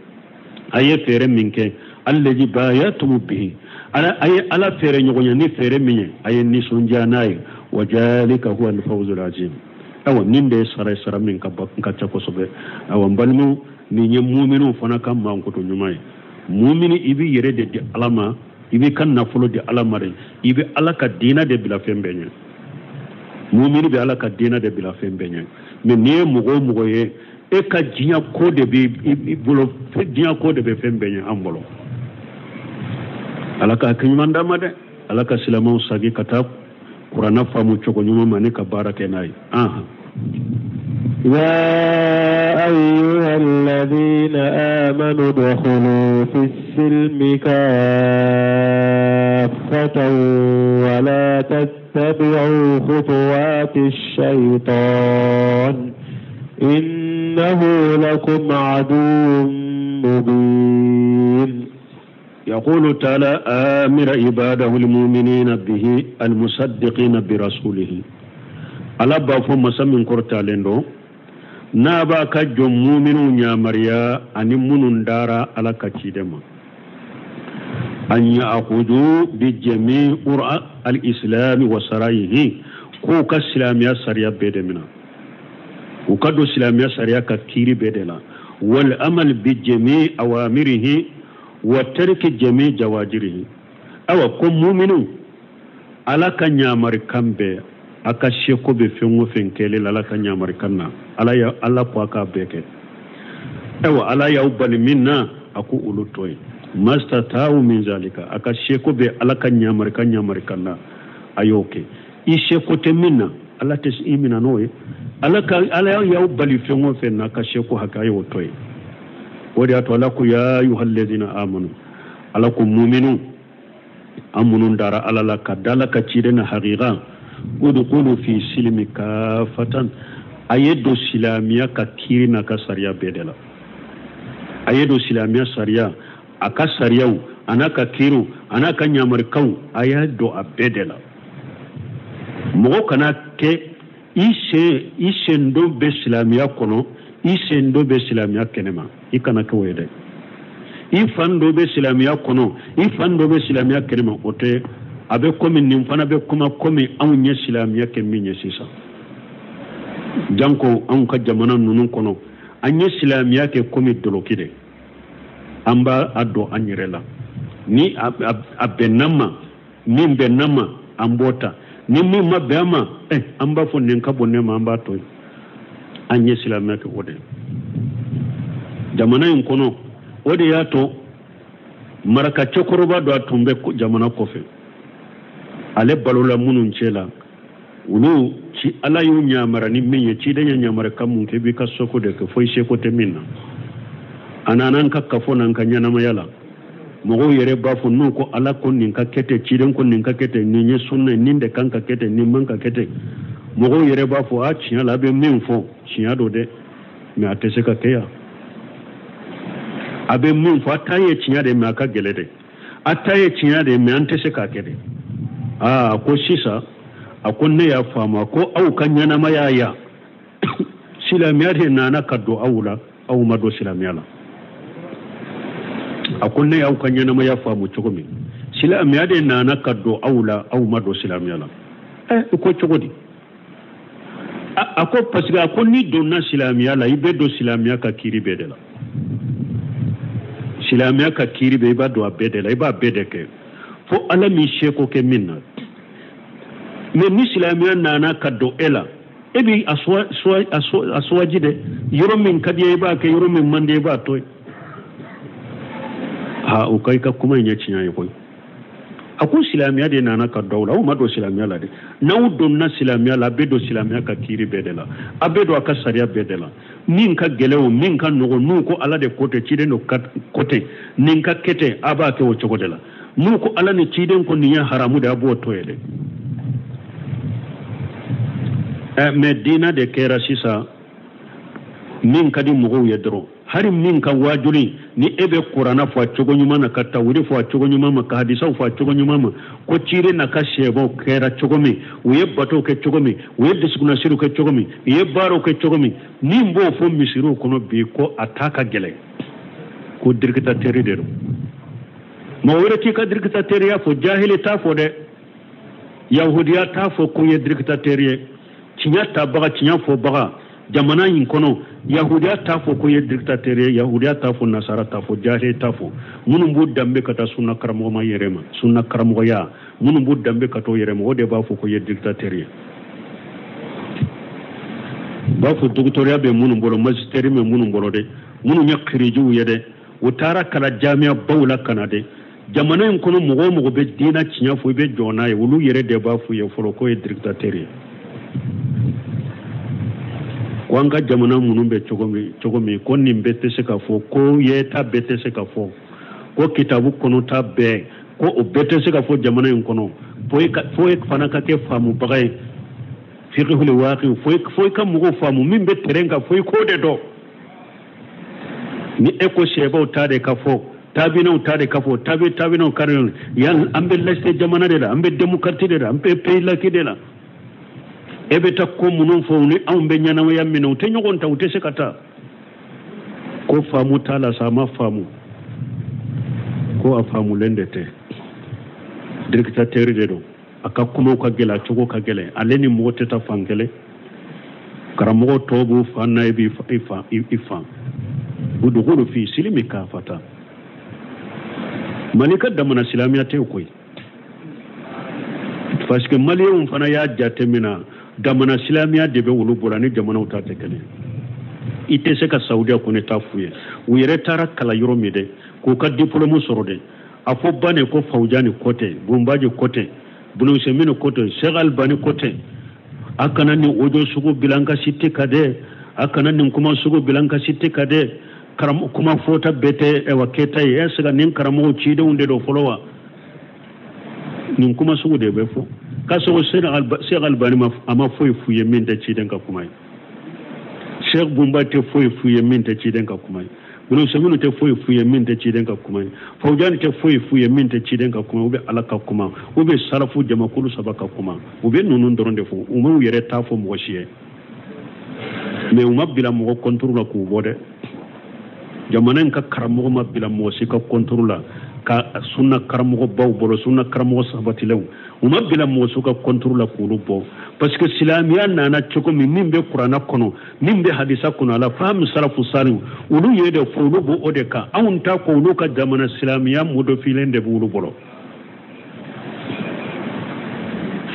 A ye feere min kɛ, allazi bayatum bihi, ala a ye Ala feere ɲɔgɔnya ni feere min ye, a ye nisɔndiya n'a ye. Wa zalika huwa alfawzul azim. Awa nin de ye sara ye, sara min ka ca kosɛbɛ. Awa n balimaw, nin ye muminu fana ka mankutu ɲuman ye. Mumini, i b'i yɛrɛ de di Ala ma, i b'i ka nafolo di Ala ma de, i bɛ Ala ka diinɛ de bila fɛn bɛɛ ɲɛ. Mumini bɛ Ala ka diinɛ de bila fɛn bɛɛ ɲɛ. Mais n'i ye mɔgɔ o mɔgɔ ye, e ka diɲɛ ko de b'i bolo, diɲɛ ko de bɛ fɛn bɛɛ ɲɛ an bolo. Ala ka hakili ɲuman d'an ma dɛ. Ala ka silamɛw sagi ka taa kuranna faamu cogo ɲuman ma ni ka baara kɛ n'a ye. يا أيها الذين آمنوا ادخلوا في السلم كافة ولا تتبعوا خطوات الشيطان إنه لكم عدو مبين. يقول تعالى آمر عباده المؤمنين به المصدقين برسوله. Ala b'a fɔ masa min kɔrɔtalen don, n'a b'a ka jɔn muminw yamaruya ani minnu dara Ala ka ciden ma, an ya'khudhu bi jami al-islami wa sarayihi, k'u ka silamɛya sariya bɛɛ de minɛ, u ka don silamɛya sariya ka kiiri bɛɛ de la, wal amal bi jami awamirihi wa tarki jami jawajirihi. Awa ko muminu, Ala ka ɲamarikan bɛɛ, a ka seko bɛ fɛn o fɛn kɛlen la Ala ka ɲamarikan na, Ala ya Ala ko a k'a bɛɛ kɛ. Ayiwa Ala y'aw bali min na, a ko olu to yen. Mastata'u min zalika, a ka seko bɛ Ala ka ɲamarikan na, a y'o kɛ. I seko tɛ min na, Ala tɛ i minɛ n'o ye. Ala y'aw bali fɛn o fɛn na, a ka seko hakɛ, a y'o to yen. O de y'a to Ala ko ya ayyuhallazina amanu, Ala ko muminu, an minnu dara Ala la ka da Ala ka ciden na haqiqa, udkhulu fi silmi kafatan, a ye don silamɛya ka kiiri n'a ka sariya bɛɛ de la. A ye don silamɛya sariya, a ka sariyaw a n'a ka kiiriw a n'a ka ɲamarikanw, a y'a don a bɛɛ de la. Mɔgɔ kana kɛ i sen dɔ bɛ silamɛya kɔnɔ, i sen dɔ bɛ silamɛya kɛnɛma, i kana kɛ o ye dɛ. I fan dɔ bɛ silamɛya kɔnɔ, i fan dɔ bɛ silamɛya kɛnɛma, o tɛ. A bɛ komi nin fana bɛ kuma komi anw ye silamɛya kɛ min ye sisan, janko anw ka jamana ninnu kɔnɔ, an ye silamɛya kɛ komi doloki de, an b'a a don an yɛrɛ la. Ni a bɛnna ma, min bɛnna ma, an b'o ta, ni min ma bɛn a ma, an b'a fɔ nin ka bon ne ma, an b'a to yen. An ye silamɛya kɛ o de ye jamana in kɔnɔ. O de y'a to maraka cɛkɔrɔba dɔ a tun bɛ jamana kɔfɛ, ale balola minnu cɛ la, olu ci Ala y'u ɲamara ni min ye, ciden ye ɲamarikan mun kɛ, i b'i ka soko de kɛ, fo i seko tɛ min na. A nana an ka kafo n'an ka ɲɛnamaya la, mɔgɔw yɛrɛ b'a fɔ n'u ko Ala ko nin ka kɛ ten, ciden ko nin ka kɛ ten, nin ye sunna ye, nin de kan ka kɛ ten, nin man ka kɛ ten. Mɔgɔw yɛrɛ b'a fɔ a tiɲɛ la, a bɛ min fɔ tiɲɛ don dɛ, mais a tɛ se ka kɛ yan. A bɛ min fɔ a ta ye tiɲɛ de, mais a ka gɛlɛn dɛ. A ta ye tiɲɛ de, mais an tɛ se k'a kɛ dɛ. Aa, ko sisan, a ko ne y'a faamu, a ko aw ka ɲɛnamaya yan, silamɛya de nana ka don aw la, aw ma don silamɛya la. A ko ne y'aw ka ɲɛnamaya faamu cogo min, silamɛya de nana ka don aw la, aw ma don silamɛya la. I ko cogo di? A ko parce que a ko n'i donna silamɛya la, i bɛ don silamɛya ka kiiri bɛɛ de la. Silamɛya ka kiiri bɛɛ, i b'a don a bɛɛ de la, i b'a bɛɛ de kɛ, fo Ala m'i seko kɛ min na. Mais ni silamɛya nana ka don e la, e b'i a suwaji dɛ, yɔrɔ min ka di i b'a kɛ, yɔrɔ min man di i b'a to yen. Ha, o ka i ka kuma in ye tiɲɛ ye koyi. A ko silamɛya de nana ka don aw la, aw ma don silamɛya la dɛ. N'aw donna silamɛya la, a bɛ don silamɛya ka kiiri bɛɛ de la, a bɛ don a ka sariya bɛɛ de la. Min ka gɛlɛn o, min ka nɔgɔn, n'u ko Ala de ko ten, ciden de ko ten, nin ka kɛ ten, a b'a kɛ o cogo de la. N'u ko Ala ni ciden ko nin ye haramu de, a b'o to yen dɛ. Mais diinɛ de kɛra sisan min ka di mɔgɔw ye dɔrɔn, hali min ka waajuli Ni e bɛ kuranna fɔ a cogo ɲuman na, ka tawhidi fɔ a cogo ɲuman ma, ka hadisaw fɔ a cogo ɲuman ma, ko ciden n'a ka sɛbɛw kɛra cogo min, u ye batow kɛ cogo min, u ye dusukunnasiriw kɛ cogo min, u ye baaraw kɛ cogo min, min b'o fɔ misiriw kɔnɔ bi ko a ta ka gɛlɛn, ko dirikitatɛri de don. Mɔgɔ wɛrɛ t'i ka dirikitatɛriya fɔ, jahili t'a fɔ dɛ, yahudiya t'a fɔ ko ye dirikitatɛri ye, tiɲɛ tabaga, tiɲɛ fɔbaga jamana in kɔnɔ, yahudiya t'a fɔ ko ye dictateur ye, yahudiya t'a fɔ, nasara t'a fɔ, jahili t'a fɔ. Minnu b'u danbe ka taa sunna karamɔgɔ ma yɛrɛ ma, sunna karamɔgɔya, minnu b'u danbe ka t'o yɛrɛ ma, o de b'a fɔ ko ye dictateur ye. B'a fɔ dɔgɔtɔrɔya bɛ minnu bolo, magistère bɛ minnu bolo dɛ, minnu ye kirijiw ye dɛ, u taara kalan jamiya baw la ka na dɛ. Jamana in kɔnɔ mɔgɔ o mɔgɔ bɛ diinɛ tiɲɛ fɔ, i bɛ jɔ n'a ye, olu yɛrɛ de b'a f'u ye fɔlɔ k'o ye dictateur ye. Ko an ka jamana minnu bɛ cogo min, ko nin bɛɛ tɛ se ka fɔ, ko yeta bɛɛ tɛ se ka fɔ, ko kitabu kɔnɔta bɛɛ, ko o bɛɛ tɛ se ka fɔ jamana in kɔnɔ. Fo e fana ka kɛ faamubaga ye, fiqhul waqi, fo i ka mɔgɔw faamu min bɛ terrain kan, fo i k'o de dɔn. Ni e ko sɛbaw ta de ka fɔ, tabinaw ta de ka fɔ, tabinaw ka yan, an bɛ laïcité jamana de la, an bɛ démocratie de la, an bɛ pays laïque de la. E bɛ taa ko minnu fɔ, ni anw bɛ ɲɛnamaya min na, u tɛ ɲɔgɔn ta, u tɛ se ka taa. Ko faamu t'a la sa, a ma faamu, ko a faamulen de tɛ, dictateur de don, a ka kumaw ka gɛlɛn, a cogo ka gɛlɛn, ale ni mɔgɔ tɛ taa fan kelen, karamɔgɔ tɔw b'u fan na, e b'i fan. Udkhulu fi silmi kafata. Mali ka damana silamɛya tɛ koyi, parce que maliyɛnw fana y'a jateminɛ, damana silamɛya de bɛ olu bolo, ani jamanaw ta tɛ kelen. I tɛ se ka Saudiya kɔni ta f'u ye, u yɛrɛ taara kalan yɔrɔ min dɛ, k'u ka diplôme sɔrɔ dɛ, a fɔ ba ne ko Fawujani ko tɛ, Bunbaji ko tɛ, Bunusemini ko tɛ, Sheikh Albani ko tɛ. A kana nin audio sugu bila an ka site kan dɛ, a kana nin kuma sugu bila an ka site kan dɛ, kuma fɔta bɛɛ tɛ ɛwa kɛta ye. Est ce que nin karamɔgɔw cidenw de don fɔlɔ wa? Nin kuma sugu de bɛ fɔ. K'a sɔrɔ Sheikh Albani a ma foyi f'u ye min tɛ ciden ka kuma ye, Sheikh Bunba tɛ foyi f'u ye min tɛ ciden ka kuma ye, Bunuseminu tɛ foyi f'u ye min tɛ ciden ka kuma ye, Fawujani tɛ foyi f'u ye min tɛ ciden ka kuma ye, u bɛ Ala ka kuma, u bɛ salafu jamakulu saba ka kuma, u bɛ ninnu dɔrɔn de fɔ, u m'u yɛrɛ t'a fɔ mɔgɔ si ye. Mais u ma bila mɔgɔ kɔnturu la k'u bɔ dɛ. Jamana in ka karamɔgɔ ma bila mɔgɔ si ka kɔnturu la, ka sunna karamɔgɔbaw bolo, sunna karamɔgɔ sabatilenw, u ma bila mɔgɔ si ka kɔnturu la k'olu bɔ, parce que silamɛya nana cogo min, min bɛ kuranna kɔnɔ, min bɛ hadisa kɔnɔ, ala faham salafu salihu, olu ye de fɔ, olu b'o de kan. Anw ta ko olu ka jamana silamɛya modofilen de b'olu bolo,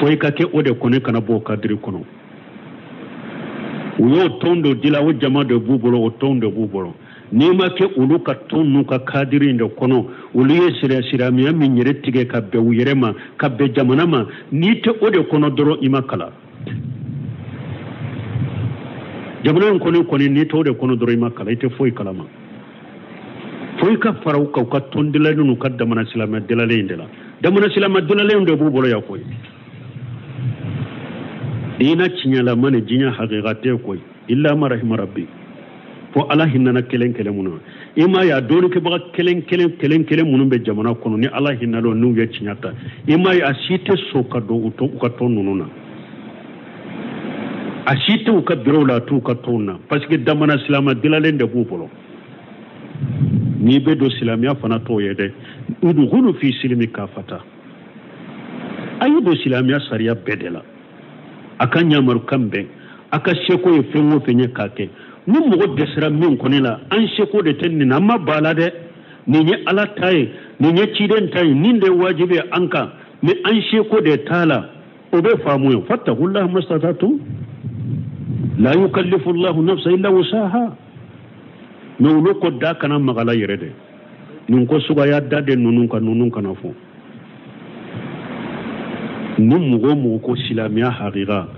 fo i ka kɛ o de kɔnɔ, kana bɔ o kadiri kɔnɔ. U y'o tɔn dɔ dila, o jama de b'u bolo, o tɔn de b'u bolo. N'i ma kɛ olu ka tɔn n'u ka kadiri in de kɔnɔ, olu ye silamɛya min yɛrɛ tigɛ ka bɛn u yɛrɛ ma, ka bɛn jamana ma, n'i tɛ o de kɔnɔ dɔrɔn, i ma kalan. Jamana in kɔnɔ n'i tɛ o de kɔnɔ dɔrɔn, i ma kalan, i tɛ foyi kalama. Fo i ka fara u kan, u ka tɔn dilalen n'u ka jamana silamɛ dilalen in de la. Jamana silamɛ dilalen de b'u bolo yan koyi. Diinɛ tiɲɛlama ni diɲɛ hakika tɛ koyi, illa ma rahima rabbi. Fo Ala hinɛna kelen kelen minnu na. I m'a ye a dɔnnikɛbaga kelen kelen kelen kelen minnu bɛ jamana kɔnɔ, ni Ala hinɛna n'u ye tiɲɛ ta, i m'a ye a si tɛ sɔn ka don u ka tɔn ninnu na, a si tɛ u ka bureau la, a t'u ka tɔnw na, parce que damana silamɛ dilalen de b'u bolo. N'i bɛ don silamɛya fana t'o ye dɛ, udkhulu fi silmi kafata, a ye don silamɛya sariya bɛɛ de la, a ka ɲamarukan bɛn, a ka seko ye fɛn o fɛn ye k'a kɛ. Ni mɔgɔ dɛsɛra min kɔni la, an seko de tɛ nin na, an ma ba la dɛ, nin ye Ala ta ye, nin ye ciden ta ye, nin de ye wajibi ye an kan, mais an seko de t'a la, o bɛ faamu ye. Fattaqullaha mastata'tum la yukallifu Allahu nafsan illa wusaha. Mais olu ko da kana magala yɛrɛ dɛ, nin ko sugaya da de ninnu kan, ninnu kana fɔ. Ni mɔgɔ o mɔgɔ ko silamɛya hakika,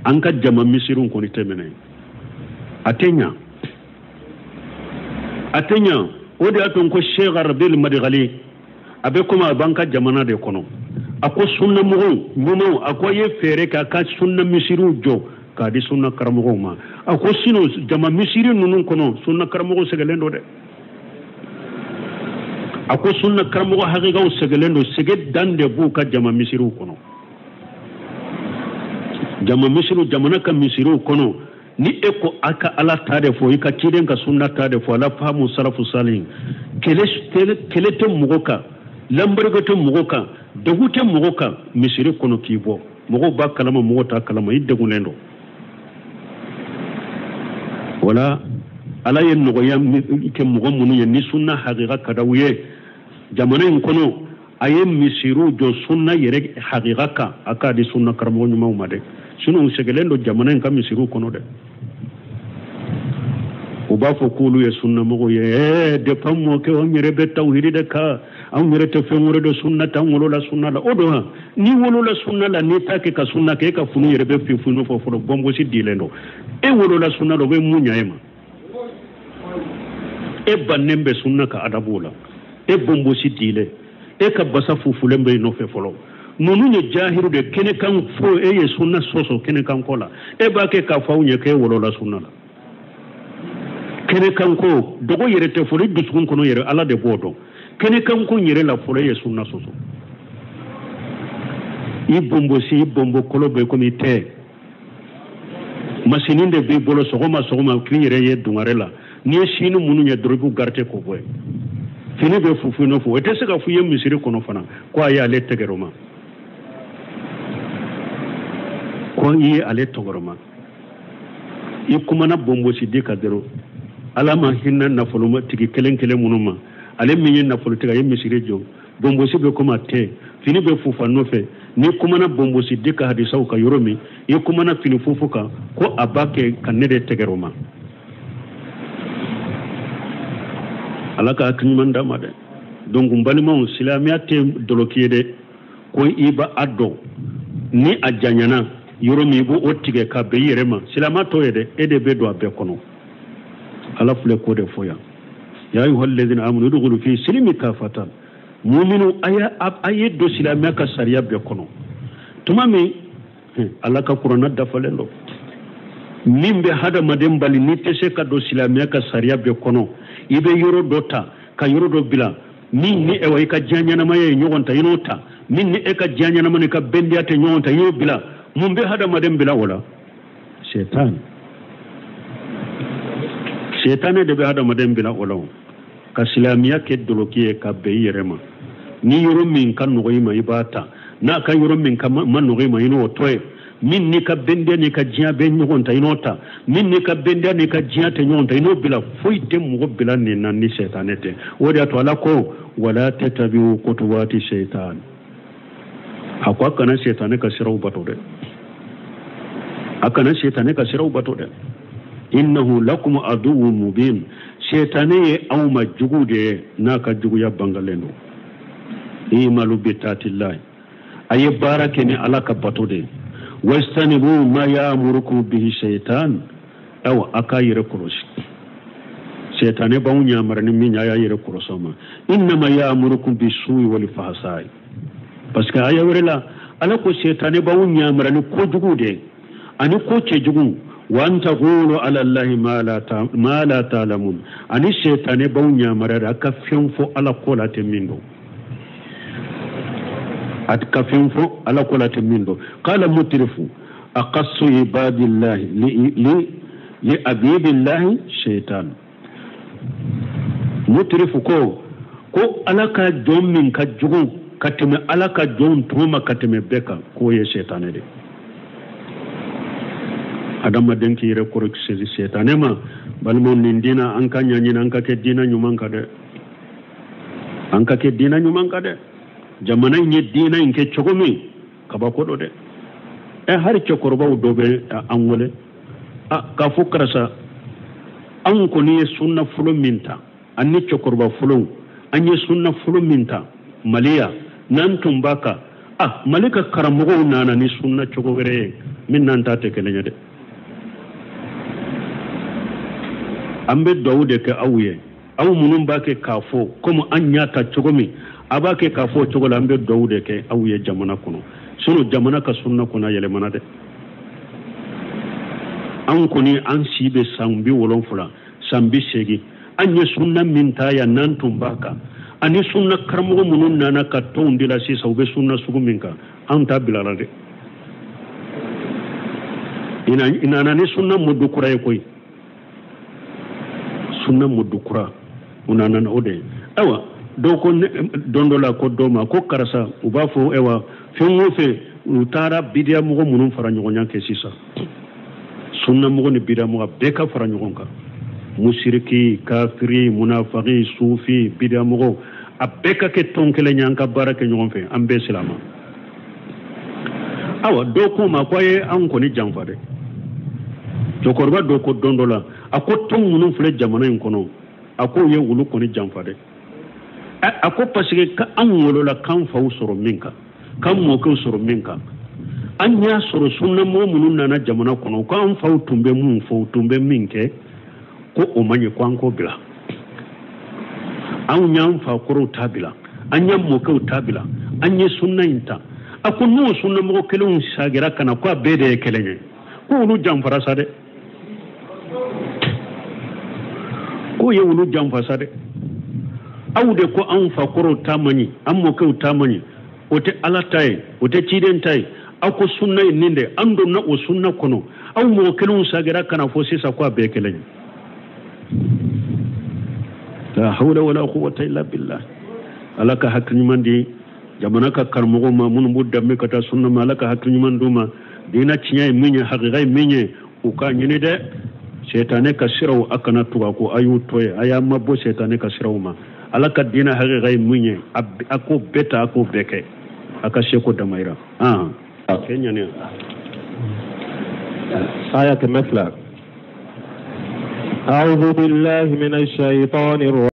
an ka jama misiriw kɔni tɛ minɛ, a tɛ ɲa, a tɛ ɲa. O de y'a to n ko Sheikh Rabil Madigali, a bɛ komi a b'an ka jamana de kɔnɔ, a ko sunna mɔgɔw ɲumanw, a ko a ye fɛɛrɛ kɛ a ka sunna misiriw jɔ k'a di sunna karamɔgɔw ma. A ko sinon jama misiri ninnu kɔnɔ, sunna karamɔgɔw sɛgɛnlen don dɛ. A ko sunna karamɔgɔ hakikaw sɛgɛlen don, sɛgɛ dan de b'u ka jama misiriw kɔnɔ. Jama misiriw, jamana ka misiriw kɔnɔ, ni e ko a ka ala ta de fɔ, i ka ciden ka sunna ta de fɔ, ala faamu salafu salihin, kɛlɛ tɛ mɔgɔ kan, lanbarika tɛ mɔgɔ kan, degun tɛ mɔgɔ kan misiri kɔnɔ k'i bɔ. Mɔgɔw b'a kalama, mɔgɔw t'a kalama, i degunnen don. Wala ala ye nɔgɔya kɛ mɔgɔ minnu ye ni sunna hakika ka d'aw ye jamana in kɔnɔ, a ye misiriw jɔ sunna yɛrɛ hakika kan, a k'a di sunna karamɔgɔ ɲumanw ma dɛ. Sinon u sɛgɛlen don jamana in ka misiriw kɔnɔ dɛ. U b'a fɔ k'olu ye sunnamɔgɔw ye. Depuis an mɔkɛ, anw yɛrɛ bɛ tawhidi de kan, anw yɛrɛ tɛ fɛn wɛrɛ dɔn, sunna t'an wolola sunna la. O don ha, n'i wolola sunna la, n'i t'a kɛ ka sunna kɛ, e ka funu yɛrɛ bɛ fin funu fɔ fɔlɔ, bɔnbɔsi dilen don. E wolola sunna la, o bɛ mun ɲa e ma? E bannen bɛ sunna ka adabu la, e bɔnbɔsi dilen, e ka basa fufulen bɛ i nɔfɛ fɔlɔ. Ninnu ye jahiru de kɛnɛkan fo, e ye sunna sɔsɔ kɛnɛkan ko la, e b'a kɛ k'a fɔ aw ɲɛ k'e wolola sunna la. Kɛnɛkan ko dogo yɛrɛ tɛ fɔlɔ, i dusukun kɔnɔ yɛrɛ ala de b'o dɔn. Kɛnɛkan ko yɛrɛ la fɔlɔ, e ye sunna sɔsɔ. I bɔnbɔsi, i bɔnbɔ kolo bɛ komi i tɛ. Masinin de b'i bolo sɔgɔma sɔgɔma k'i yɛrɛ ye dungare la. N'i ye sini minnu ye dɔrɔn, i b'u garite k'o bɔ yen. Fini bɛ fufu i nɔfɛ, o tɛ se ka f'i ye misiri kɔnɔ fana ko a ye ale tɛgɛrɛ ma, ko i ye ale tɔgɔrɔ ma. I kumana bɔnbɔsi di ka dɔrɔn, ala ma hinɛ nafolotigi kelen kelen minnu ma, ale min ye nafolotigi, a ye misiri jɔ, bɔnbɔsi bɛ komi a tɛ, fini bɛ fufa nɔfɛ. N'i kumana bɔnbɔsi di ka hadisaw ka yɔrɔ min, i kumana fini fufu kan, ko a b'a kɛ ka ne de tɛgɛrɛ ma. Ala ka hakili ɲuman d'a ma dɛ. Donc n balimaw, silamɛya tɛ dɔlɔki ye dɛ, ko i b'a a dɔn ni a janyana yɔrɔ min, i b'o o tigɛ ka bɛn i yɛrɛ ma. Silamɛya t'o ye dɛ, e de bɛ don a bɛɛ kɔnɔ. Ala filɛ k'o de fɔ yan: ya ayuha alladhina amanu udkhulu fi silmi kafatan. Muminu, a ye don silamɛya ka sariya bɛɛ kɔnɔ. Tuma min ala ka kuranna dafalen don, min bɛ hadamaden bali n'i tɛ se ka don silamɛya ka sariya bɛɛ kɔnɔ, i bɛ yɔrɔ dɔ ta ka yɔrɔ dɔ bila. Min ni ɛwà i ka diɲɛ ɲɛnamaya ye ɲɔgɔn ta, i n'o ta. Min ni e ka diɲɛ ɲɛnama ni ka bɛndiya tɛ ɲɔgɔn ta, i y'o bila. Mun bɛ hadamaden bila o la? Setan, setanɛ de bɛ hadamaden bila o la, o ka silamɛya kɛ dɔlɔki ye ka bɛn i yɛrɛ ma. Ni yɔrɔ min ka nɔgɔ i ma, i b'a ta. N'a ka yɔrɔ min ka ma nɔgɔ i ma, i n'o to yen. Min n'i ka bɛndiya n'i ka diɲɛ bɛ ɲɔgɔn ta, i n'o ta. Min n'i ka bɛndiya n'i ka diɲɛ tɛ ɲɔgɔn ta, i n'o bila. Foyi tɛ mɔgɔ bila nin na ni sɛtanɛ tɛ. O de y'a to ala ko wala tatabiu kutuwati seitan. A ko a kana sɛtanɛ ka siraw bato dɛ, a kana sɛtanɛ ka siraw bato dɛ. Innahu lakum aduwwun mubin. Sɛtanɛ ye aw ma jugu de ye, n'a ka juguya bangalen don. Imalu bitaatillahi, a ye baara kɛ ni ala ka bato de ye. Wastanibu ma ya'murukum bihi shaitan. Awa, a k'a yɛrɛ kɔlɔsi, sɛtanɛ b'anw yamara ni min ye, a y'a yɛrɛ kɔlɔsi o ma. Innama ya'murukum bisu'i wal fahsai. Parce que aya wɛrɛ la, ala ko sɛtanɛ b'anw yamara ni kojugu de ye ani ko cɛjugu. Wa an taqulu ala allahi ma la ta'lamun. Ani sɛtanɛ b'anw yamara de a ka fɛn fɔ ala ko la tɛ min dɔn, a ka fɛn fɔ ala ko la tɛ min dɔn. Qala mutrifu aqassu ibadillahi li abidillahi shaitan. Mutrifu ko ala ka jɔn min ka jugu ka tɛmɛ ala ka jɔn tɔw ma, ka tɛmɛ bɛɛ kan, k'o ye sɛtanɛ de. Adamaden k'i yɛrɛ kɔrɔsi sɛtanɛ ma. Balimaw, nin diina, an ka ɲaɲini an ka kɛ diina ɲuman kan dɛ, an ka kɛ diina ɲuman kan dɛ. Jamana in ye diina in kɛ cogo min, kabako dɔ dɛ. Hali cɛkɔrɔbaw dɔ bɛ an wele a k'a fɔ karisa, anw kɔni ye sunna fɔlɔ min ta, an ni cɛkɔrɔba fɔlɔw, an ye sunna fɔlɔ min ta mali yan, n'an tun b'a kan, a mali ka karamɔgɔw nana ni sunna cogo wɛrɛ ye min n'an ta tɛ kelen ye dɛ. An bɛ duwawu de kɛ aw ye, aw minnu b'a kɛ k'a fɔ komi an y'a ta cogo min, a b'a kɛ k'a fɔ o cogo la. An bɛ duwawu de kɛ aw ye jamana kɔnɔ. Sinon jamana ka sunna kɔnɔ a yɛlɛmana dɛ. An kɔni, an si bɛ san 70, san 80, an ye sunna min ta yan, n'an tun b'a kan, Ani sunna karamɔgɔ minnu nana ka tɔnw de la sisan, u bɛ sunna sugu min kan, anw ta bilara dɛ. I nana ni sunna mode kura ye koyi, sunna mode kura u nana o de ye. Ayiwa, dɔw ko don dɔ la ko dɔ ma ko karisa, u b'a fɔ ayiwa fɛn o fɛn, u taara bidiya mɔgɔ minnu fara ɲɔgɔn kan kɛ sisan, sunna mɔgɔ ni bidiya mɔgɔ bɛɛ ka fara ɲɔgɔn kan, musiriki, kafiri, munafaki, sufi, bidiya mɔgɔ, a bɛɛ ka kɛ tɔn kelen ye, an ka baara kɛ ɲɔgɔn fɛ, an bɛɛ silama. Awa, dɔw k'u ma ko a ye an kɔni janfa dɛ. Cɛkɔrɔba dɔ ko don dɔ la, a ko tɔn minnu filɛ jamana in kɔnɔ, a k'o ye olu kɔni janfa dɛ. A ko parce que an wolola k'an faw sɔrɔ min kan, k'an mɔkɛw sɔrɔ min kan, an y'a sɔrɔ sunnamɔgɔ minnu nana jamana kɔnɔ, k'an faw tun bɛ mun fɔ, u tun bɛ min kɛ, ko o man ɲi, ko an k'o bila. Anw y'an fakɔrɔw ta bila, an y'an mɔkɛw ta bila, an ye sunna in ta. A ko n'o sunnamɔgɔ kelenw sagira ka na, ko a bɛɛ de ye kelen ye, ko olu janfara sa dɛ, k'o ye olu janfa sa dɛ. Aw de ko anw fakɔrɔw ta man ɲi, an mɔkɛw ta man ɲi, o tɛ Ala ta ye, o tɛ ciden ta ye, aw ko sunna ye nin de, an donna o sunna kɔnɔ, aw mɔgɔ kelenw sagira ka na fɔ sisan ko a bɛɛ kelen ye. La hawla wala quwwata illa billah. Ala ka hakili ɲuman di jamana ka karamɔgɔw ma minnu b'u danbe ka taa sunna ma, Ala ka hakili ɲuman d'u ma. Diinɛ tiɲɛ ye min ye, hakika ye min ye, u k'a ɲini dɛ. Sɛtanɛ ka siraw a kana tugu a kɔ, a y'u to yen, a y'a mabɔ sɛtanɛ ka siraw ma. Ala ka diinɛ hakika ye min ye, a k'o bɛɛ ta, a k'o bɛɛ kɛ, a ka seko damayira. A kɛ ɲani. Aya 200. أعوذ بالله من الشيطان الرجيم.